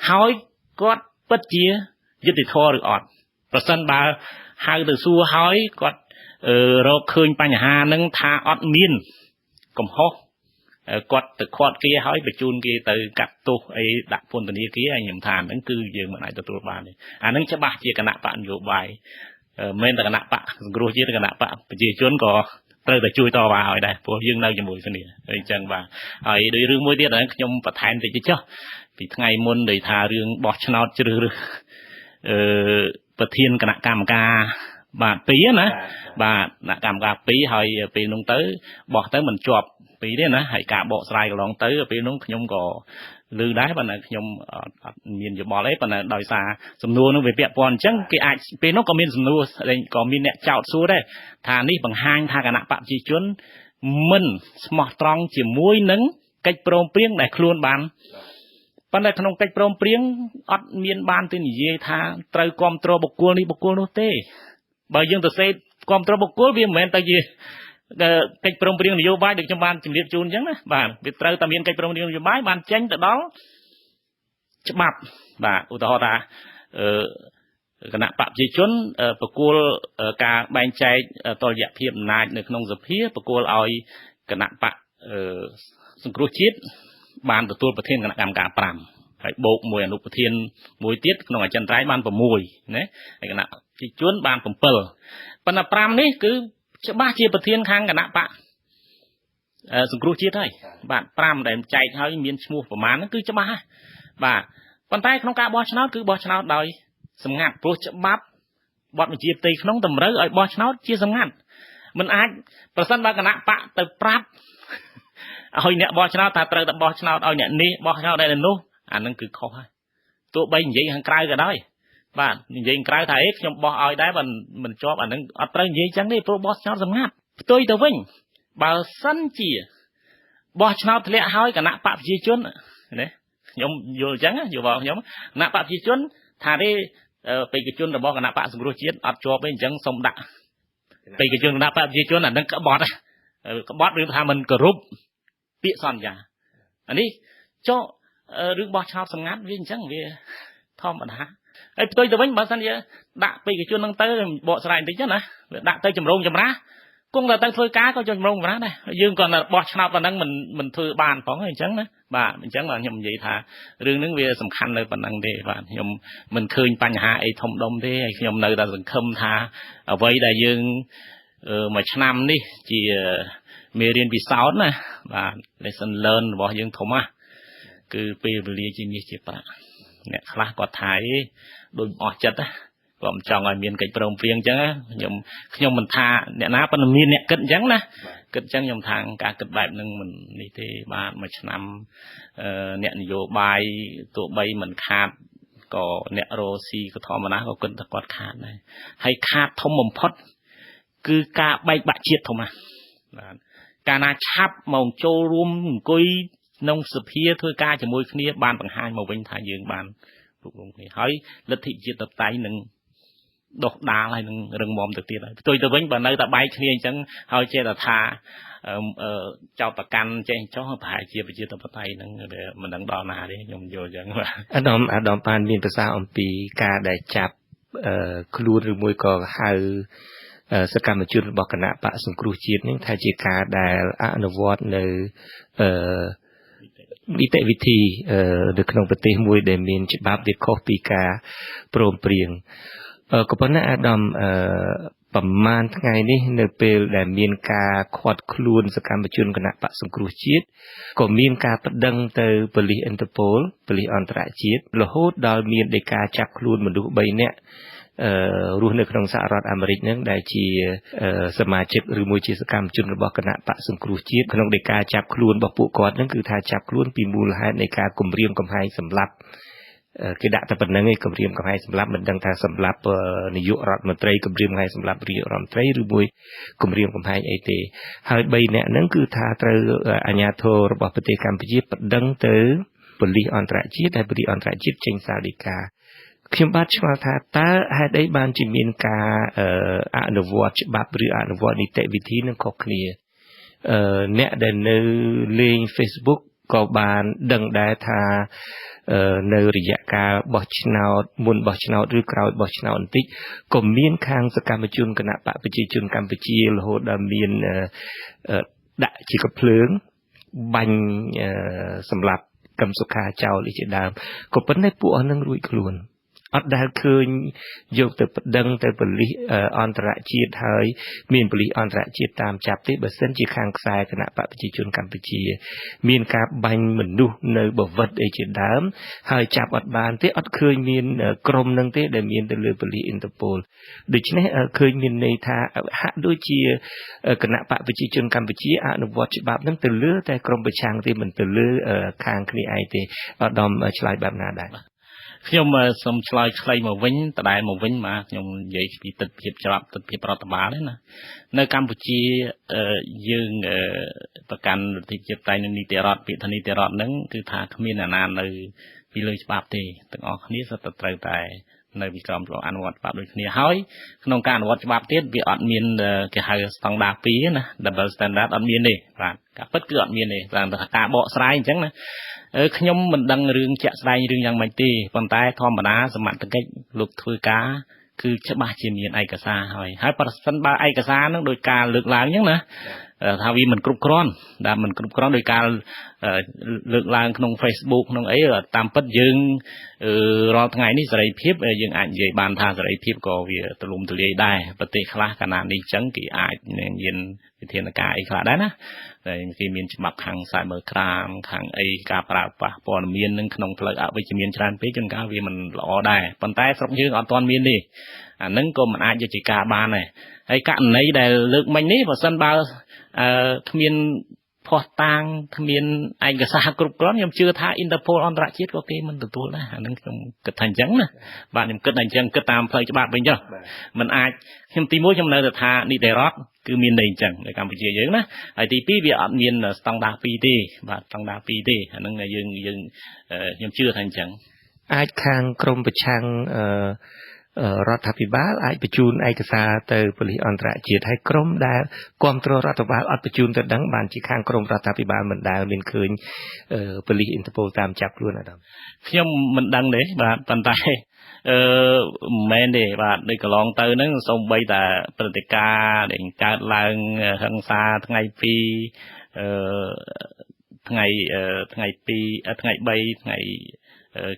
[SPEAKER 22] ហើយគាត់ពិតជាយុត្តិធម៌ឬអត់ប្រសិនបើហៅទៅសួរហើយគាត់រកឃើញបញ្ហានឹងថាអត់មានកំហុសគាត់ទៅខាត់គេហើយបញ្ជូនគេទៅកាត់ទោសអីដាក់ពន្ធនាគារហើយខ្ញុំថាហ្នឹងគឺយើងមិនអាចទទួលបានទេអាហ្នឹងច្បាស់ជាគណៈបកនយោបាយមិនមែនតែគណៈបកសង្គ្រោះជាតិគណៈបកប្រជាជនក៏ត្រូវតែជួយតវ៉ាឲ្យដែរព្រោះយើងនៅជាមួយគ្នាអញ្ចឹងបាទហើយដោយរឿងមួយទៀតខ្ញុំបន្ថែមតិចចុះពីថ្ងៃមុនដោយថារឿងបោះឆ្នោតជ្រើសរើសប្រធានគណៈកម្មការបាទពីរណាបាទគណៈកម្មការពីរហើយពេលនោះទៅបោះទៅមិនជាប់ពីរទេណាហើយការបកស្រាយកន្លងទៅពេលនោះខ្ញុំក៏ឮដែរប៉ុន្តែខ្ញុំអត់មានយោបល់អីប៉ុន្តែដោយសារសំណួរនោះវាពាក់ព័ន្ធអញ្ចឹងគេអាចពេលនោះក៏មានសំណួរក៏មានអ្នកចោទសួរដែរថានេះបង្ហាញថាគណៈបកប្រជាជនមិនស្មោះត្រង់ជាមួយនឹងកិច្ចព្រមព្រៀងដែលខ្លួនបានប៉ុន្តែក្នុងកិច្ចព្រមព្រៀងអត់មានបានទៅនិយាយថាត្រូវគ្រប់គ្រងបុគ្គលនេះបុគ្គលនោះទេបើយើងទៅសេគ្រប់គ្រងបុគ្គលវាមិនមែនទៅជាកិច្ចព្រមព្រៀងនយោបាយដូចខ្ញុំបានជម្រាបជូនអញ្ចឹងណាបាទវាត្រូវតែមានកិច្ចព្រមព្រៀងនយោបាយបានចេញទៅដល់ច្បាប់បាទឧទាហរណ៍ថាគណៈបកប្រជាជនប្រគល់ការបែងចែកតុល្យភាពអំណាចនៅក្នុងសភាប្រគល់ឲ្យគណៈបកសង្គ្រោះជាតិបានទទួលប្រធានគណៈកម្មការ5ហើយបូកមួយអនុប្រធានមួយទៀតក្នុងអចិន្ត្រៃយ៍បាន6ណាហើយគណៈប្រជាជនបាន7ប៉ុន្តែ5នេះគឺច្បាស់ជាប្រធានខាងគណៈបកសង្គ្រោះជាតិហើយបាទ5ដែលចែកហើយមានឈ្មោះប្រមាណហ្នឹងគឺច្បាស់ហើយបាទប៉ុន្តែក្នុងការបោះឆ្នោតគឺបោះឆ្នោតដោយសម្ងាត់ព្រោះច្បាប់បទបញ្ជាផ្ទៃក្នុងតម្រូវឲ្យបោះឆ្នោតជាសម្ងាត់មិនអាចប្រសិនបើគណៈបកទៅប្រាប់ឲ្យអ្នកបោះឆ្នោតថាត្រូវតែបោះឆ្នោតឲ្យអ្នកនេះបោះឆ្នោតឲ្យអ្នកនោះអានឹងគឺខុសហើយទោះបីនិយាយខាងក្រៅក៏ដោយបាទនិយាយក្រៅថាអេខ្ញុំបោះឲ្យដែរបើមិនជាប់អានឹងអត់ត្រូវនិយាយចឹងទេព្រោះបោះឆ្នោតសម្ងាត់ផ្ទុយទៅវិញបើសិនជាបោះឆ្នោតធ្លាក់ហើយគណៈបកប្រជាជនណាខ្ញុំយល់ចឹងយោបល់ខ្ញុំគណៈបកប្រជាជនថាទេបេក្ខជនរបស់គណៈបកសង្គ្រោះជាតិអត់ជាប់ទេអញ្ចឹងសូមដាក់បេក្ខជនគណៈបកប្រជាជនអានឹងក្បត់ក្បត់ឬថាមិនគោរពពាក្យសន្យាអានេះចុះរឿងបោះឆ្នោតសម្ងាត់វាអញ្ចឹងវាធម្មតាហើយផ្ទុយទៅវិញបើសិនជាដាក់បេក្ខជនហ្នឹងទៅបកស្រាយបន្តិចណាវាដាក់ទៅចម្រងចម្រាស់គង់តែទៅធ្វើការក៏ចម្រងចម្រាស់ដែរយើងក៏បោះឆ្នោតប៉ុណ្ណឹងមិនធ្វើបានផងអញ្ចឹងណាបាទអញ្ចឹងបាទខ្ញុំនិយាយថារឿងហ្នឹងវាសំខាន់នៅប៉ុណ្ណឹងទេបាទខ្ញុំមិនឃើញបញ្ហាអីធំដុំទេហើយខ្ញុំនៅតែសង្ឃឹមថាអ្វីដែលយើងមួយឆ្នាំនេះជាមេរៀនពិសោធន៍ណាបាទ lesson learn របស់យើងធំណាស់គឺពេលវេលាជាមាសជាប្រាក់អ្នកខ្លះគាត់ថាអីដូចអស់ចិត្តណាគាត់មិនចង់ឲ្យមានកិច្ចព្រមព្រៀងអញ្ចឹងខ្ញុំមិនថាអ្នកណាប៉ុន្តែមានអ្នកគិតអញ្ចឹងណាគិតអញ្ចឹងខ្ញុំថាការគិតបែបហ្នឹងមិននេះទេបាទមួយឆ្នាំអ្នកនយោបាយទោះបីមិនខាតក៏អ្នករស់ស៊ីក៏ធម្មតាក៏គិតថាគាត់ខាតដែរហើយខាតធំបំផុតគឺការបែកបាក់ជាតិធំណាស់បាទកាលណាឆាប់មកចូលរួមអង្គុយក្នុងសភាធ្វើការជាមួយគ្នាបានបង្ហាញមកវិញថាយើងបានរួបរួមគ្នាហើយលទ្ធិជាតិតបតៃនឹងដុះដាលហើយនឹងរឹងមាំទៅទៀតហើយផ្ទុយទៅវិញបើនៅតែបែកគ្នាអញ្ចឹងហើយចេះតែថាចោតប្រកាន់ចេះចោះប្រហែលជាប្រជាធិបតេយ្យហ្នឹងវាមិនដឹងដល់ណាទេខ្ញុំយល់អញ្ចឹងបាទ
[SPEAKER 21] អាដាមបានមានប្រសាសន៍អំពីការដែលចាប់ខ្លួនឬមួយក៏ហៅសកម្មជនរបស់គណៈបកសង្គ្រោះជាតិនេះថាជាការដែលអនុវត្តនៅនីតិវិធីនៅក្នុងប្រទេសមួយដែលមានច្បាប់វាខុសពីការព្រមព្រៀង ក៏ប៉ុន្តែអាដាម ប្រមាណថ្ងៃនេះនៅពេលដែលមានការឃាត់ខ្លួនសកម្មជនគណបក្សសង្គ្រោះជាតិ ក៏មានការប្តឹងទៅប៉ូលីស Interpol ប៉ូលីសអន្តរជាតិ រហូតដល់មានដីកាចាប់ខ្លួនមនុស្ស 3 នាក់រស់នៅក្នុងសហរដ្ឋអាមេរិកនឹង ដែលជាសមាជិកឬមួយជាសកម្មជនរបស់គណបក្សសង្គ្រោះជាតិ។ ក្នុងដីកាចាប់ខ្លួនរបស់ពួកគាត់នឹង គឺថាចាប់ខ្លួនពីមូលហេតុនៃការគំរាមកំហែងសម្លាប់ គេដាក់តែប៉ុណ្្នឹងឯង គំរាមកំហែងសម្លាប់ មិនដឹងថាសម្លាប់នាយករដ្ឋមន្ត្រី គំរាមកំហែងសម្លាប់នាយករដ្ឋមន្ត្រី ឬមួយគំរាមកំហែងអីទេ ហើយ 3 នាក់ហ្នឹងគឺថាត្រូវអាជ្ញាធររបស់ប្រទេសកម្ពុជាប្តឹងទៅប៉ូលីសអន្តរជាតិ ហើយប៉ូលីសអន្តរជាតិចេញសាលដីកា។ ខ្ញុំបាទឆ្ងល់ថា តើហេតុអីបានជាមានការអនុវត្តច្បាប់ឬអនុវត្តនីតិវិធីនឹងខុសគ្នា? អ្នកដែលនៅលេង Facebook ក៏បានដឹងដែរថា នៅរយៈកាលបោះឆ្នោត មុនបោះឆ្នោតឬក្រោយបោះឆ្នោតបន្តិច ក៏មានខាងសកម្មជនគណបក្សប្រជាជនកម្ពុជា រហូតដល់មានដាក់ជាកភ្លើងបាញ់សម្លាប់កឹមសុខាចោលជាដើម ក៏ប៉ុន្តែពួកអស់នឹងរួចខ្លួន អត់ដែលឃើញយកទៅប្តឹងទៅប៉ូលីសអន្តរជាតិ ហើយមានប៉ូលីសអន្តរជាតិតាមចាប់ទេ។ បើសិនជាខាងខ្សែគណបក្សប្រជាជនកម្ពុជា មានការបាញ់មនុស្សនៅបវិតអីជាដើម ហើយចាប់អត់បានទេ អត់ឃើញមានក្រុមនឹងទេដែលមានទៅលើប៉ូលីស Interpol។ ដូច្នេះឃើញមានន័យថា ហាក់ដូចជាគណបក្សប្រជាជនកម្ពុជាអនុវត្តច្បាប់នឹងទៅលើតែក្រុមប្រឆាំងទេ មិនទៅលើខាងគ្នាឯងទេ។ ឧត្តមឆ្លើយបែបណាដែរ?
[SPEAKER 22] ខ្ញុំសូមឆ្លើយខ្លីមកវិញ ដដែលមកវិញ បាទ ខ្ញុំនិយាយពីទិដ្ឋភាពច្បាប់ ទិដ្ឋភាពរដ្ឋបាលទេណា។ នៅកម្ពុជាយើងប្រកាន់លទ្ធិប្រជាធិបតេយ្យនិងនីតិរដ្ឋ ពាក្យថានីតិរដ្ឋហ្នឹងគឺថាគ្មានអ្នកណានៅពីលើច្បាប់ទេ ទាំងអស់គ្នាសុទ្ធតែត្រូវតែនៅពីក្រោមច្បាប់ អនុវត្តច្បាប់ដូចគ្នា ហើយក្នុងការអនុវត្តច្បាប់ទៀត វាអត់មានគេហៅស្តង់ដារ 2 ណា double standard អត់មានទេ បាទ ការពិតគឺអត់មានទេ តាមការបកស្រាយអញ្ចឹងណា។ ខ្ញុំមិនដឹងរឿងជាក់ស្ដែងរឿងយ៉ាងម៉េចទេ ប៉ុន្តែធម្មតាសមត្ថកិច្ចលោកធ្វើការគឺច្បាស់ជាមានឯកសារហើយ ហើយប្រសិនបើឯកសារហ្នឹងដោយការលើកឡើងអញ្ចឹងណា ថាវាមិនគ្រប់គ្រាន់ ដែលមិនគ្រប់គ្រាន់ដោយការលើកឡើងក្នុង Facebook ក្នុងអី តាមពិតយើងរាល់ថ្ងៃនេះសេរីភាព យើងអាចនិយាយបានថាសេរីភាពក៏វាទូលំទូលាយដែរ ប្រទេសខ្លះកាលណានេះអញ្ចឹងគេអាចមានវិធានការអីខ្លះដែរណា តែគេមានច្បាប់ខាង cyber crime ខាងអី ការប្រើប្រាស់ព័ត៌មាននឹងក្នុងផ្លូវអវិជ្ជមានច្រើនពេក ជួនកាលវាមិនល្អដែរ ប៉ុន្តែស្រុកយើងអត់ទាន់មានទេ អានឹងក៏មិនអាចយកជាការបានដែរ។ ហើយករណីដែលលើកមិញនេះ បើសិនបើគ្មានភស្តុតាង គ្មានឯកសារគ្រប់គ្រាន់ ខ្ញុំជឿថា Interpol អន្តរជាតិក៏គេមិនទទួលដែរ អានឹងខ្ញុំគិតថាអញ្ចឹងណា បាទ ខ្ញុំគិតថាអញ្ចឹង គិតតាមផ្លូវច្បាប់វិញចុះ មិនអាច ខ្ញុំទីមួយខ្ញុំនៅតែថានីតិរដ្ឋគឺមានន័យអញ្ចឹងនៅកម្ពុជាយើងណា ហើយទី2 វាអត់មានស្តង់ដារ 2 ទេ បាទ ស្តង់ដារ 2 ទេ អានឹងយើងខ្ញុំជឿថាអញ្ចឹង
[SPEAKER 21] ។ អាចខាងក្រមប្រឆាំងអឺរដ្ឋាភិបាលអាចបញ្ជូនឯកសារទៅប៉ូលីសអន្តរជាតិ ហើយក្រុមដែលគ្រប់គ្រងរដ្ឋាភិបាលអត់បញ្ជូនទៅ ដឹងបានជាខាងក្រុមរដ្ឋាភិបាលមិនដែលមានឃើញប៉ូលីស Interpol តាមចាប់ខ្លួនអាដាម?
[SPEAKER 22] ខ្ញុំមិនដឹងទេ បាទ ប៉ុន្តែមិនមែនទេ បាទ ដូចកន្លងទៅហ្នឹង សូម្បីតែព្រឹត្តិការណ៍ដែលកើតឡើងហិង្សាថ្ងៃ2 អឺថ្ងៃថ្ងៃ2ថ្ងៃ3ថ្ងៃ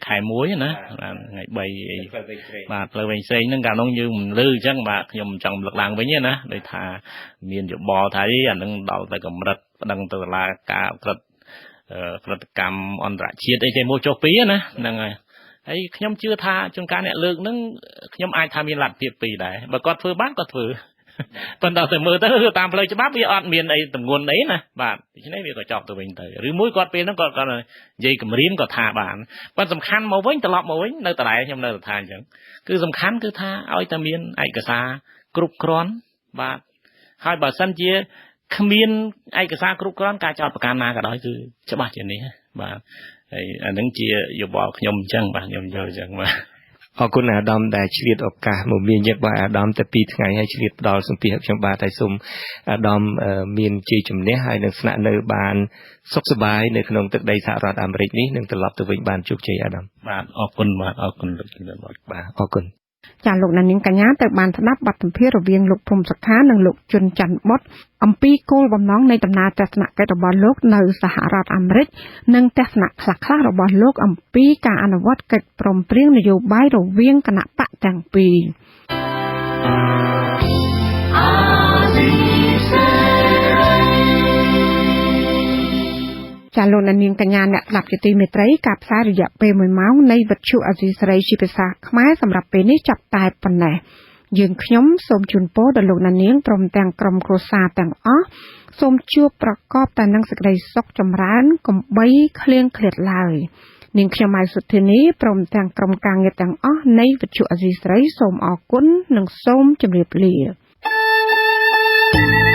[SPEAKER 22] ខែ1ណា ថ្ងៃ3 បាទ ផ្លូវវែងស្រេងហ្នឹង កាលនោះយើងមិនលឺអញ្ចឹង បាទ ខ្ញុំមិនចង់រំលឹកឡើងវិញទេណា ដោយថាមានយោបល់ថាអីអានឹងដល់ទៅកម្រិតប្តឹងទៅតុលាការក្រិតកម្មអន្តរជាតិអីចេះមកចុះពីណា ហ្នឹងហើយ។ ហើយខ្ញុំជឿថាជួនកាលអ្នកលើកហ្នឹង ខ្ញុំអាចថាមានលទ្ធភាពពីរដែរ បើគាត់ធ្វើបានគាត់ធ្វើ ប៉ុន្តែទៅមើលទៅតាមផ្លូវច្បាប់វាអត់មានអីទម្ងន់អីណា បាទ ដូច្នេះវាក៏ចប់ទៅវិញទៅ ឬមួយគាត់ពេលហ្នឹងគាត់និយាយគម្រាមក៏ថាបាន ប៉ុន្តែសំខាន់មកវិញ ត្រឡប់មកវិញនៅដដែល ខ្ញុំនៅតែថាអញ្ចឹង គឺសំខាន់គឺថាឲ្យតែមានឯកសារគ្រប់គ្រាន់ បាទ ហើយបើសិនជាគ្មានឯកសារគ្រប់គ្រាន់ ការចោទប្រកាន់ណាក៏ដោយគឺច្បាស់ជានេះ បាទ ហើយអានឹងជាយោបល់ខ្ញុំអញ្ចឹង បាទ ខ្ញុំយល់អញ្ចឹង បាទ។
[SPEAKER 21] អរគុណអាដាមដែលឆ្លៀតឱកាសមកមានញឹករបស់អាដាមតែ 2 ថ្ងៃហើយ ឆ្លៀតផ្ដល់សម្ភារខ្ញុំបាទ ហើយសូមអាដាមមានជ័យជំនះ ហើយនឹងស្នាក់នៅបានសុខសប្បាយនៅក្នុងទឹកដីសហរដ្ឋអាមេរិកនេះ នឹងត្រឡប់ទៅវិញបានជោគជ័យអាដាម
[SPEAKER 22] ។ បាទ អរគុណ បាទ អរគុណលោកជំរាប
[SPEAKER 21] បាទ អរគុណ។
[SPEAKER 4] ចា លោកនាងកញ្ញាទៅបានស្ដាប់បទសម្ភាសន៍រវាងលោកព្រំសុខានិងលោកជុនច័ន្ទបុត អំពីគោលបំណងនៃដំណើរទស្សនកិច្ចរបស់លោកនៅសហរដ្ឋអាមេរិក និងទស្សនៈខ្លះៗរបស់លោកអំពីការអនុវត្តកិច្ចព្រមព្រៀងនយោបាយរវាងគណបក្សទាំងពីរ។ ចាលោកនាងកញ្ញាអ្នកស្ដាប់ជាទីមេត្រីការផ្សាយរយៈពេល1ម៉ោងនៃវិទ្យុអាស៊ីសេរីជាភាសាខ្មែរសម្រាប់ពេលនេះចាប់តែប៉ុណ្ណេះយើងខ្ញុំសូមជូនពរដល់លោកអ្នកនាងព្រមទាំងក្រុមគ្រួសារទាំងអស់សូមជួបប្រកបតែនឹងសេចក្តីសុខចម្រើនកុំបីឃ្លៀងឃ្លាតឡើយនាងខ្ញុំម៉ៃសុធានីព្រមទាំងក្រុមការងារទាំងអស់នៃវិទ្យុអាស៊ីសេរីសូមអរគុណនិងសូមជម្រាបលា។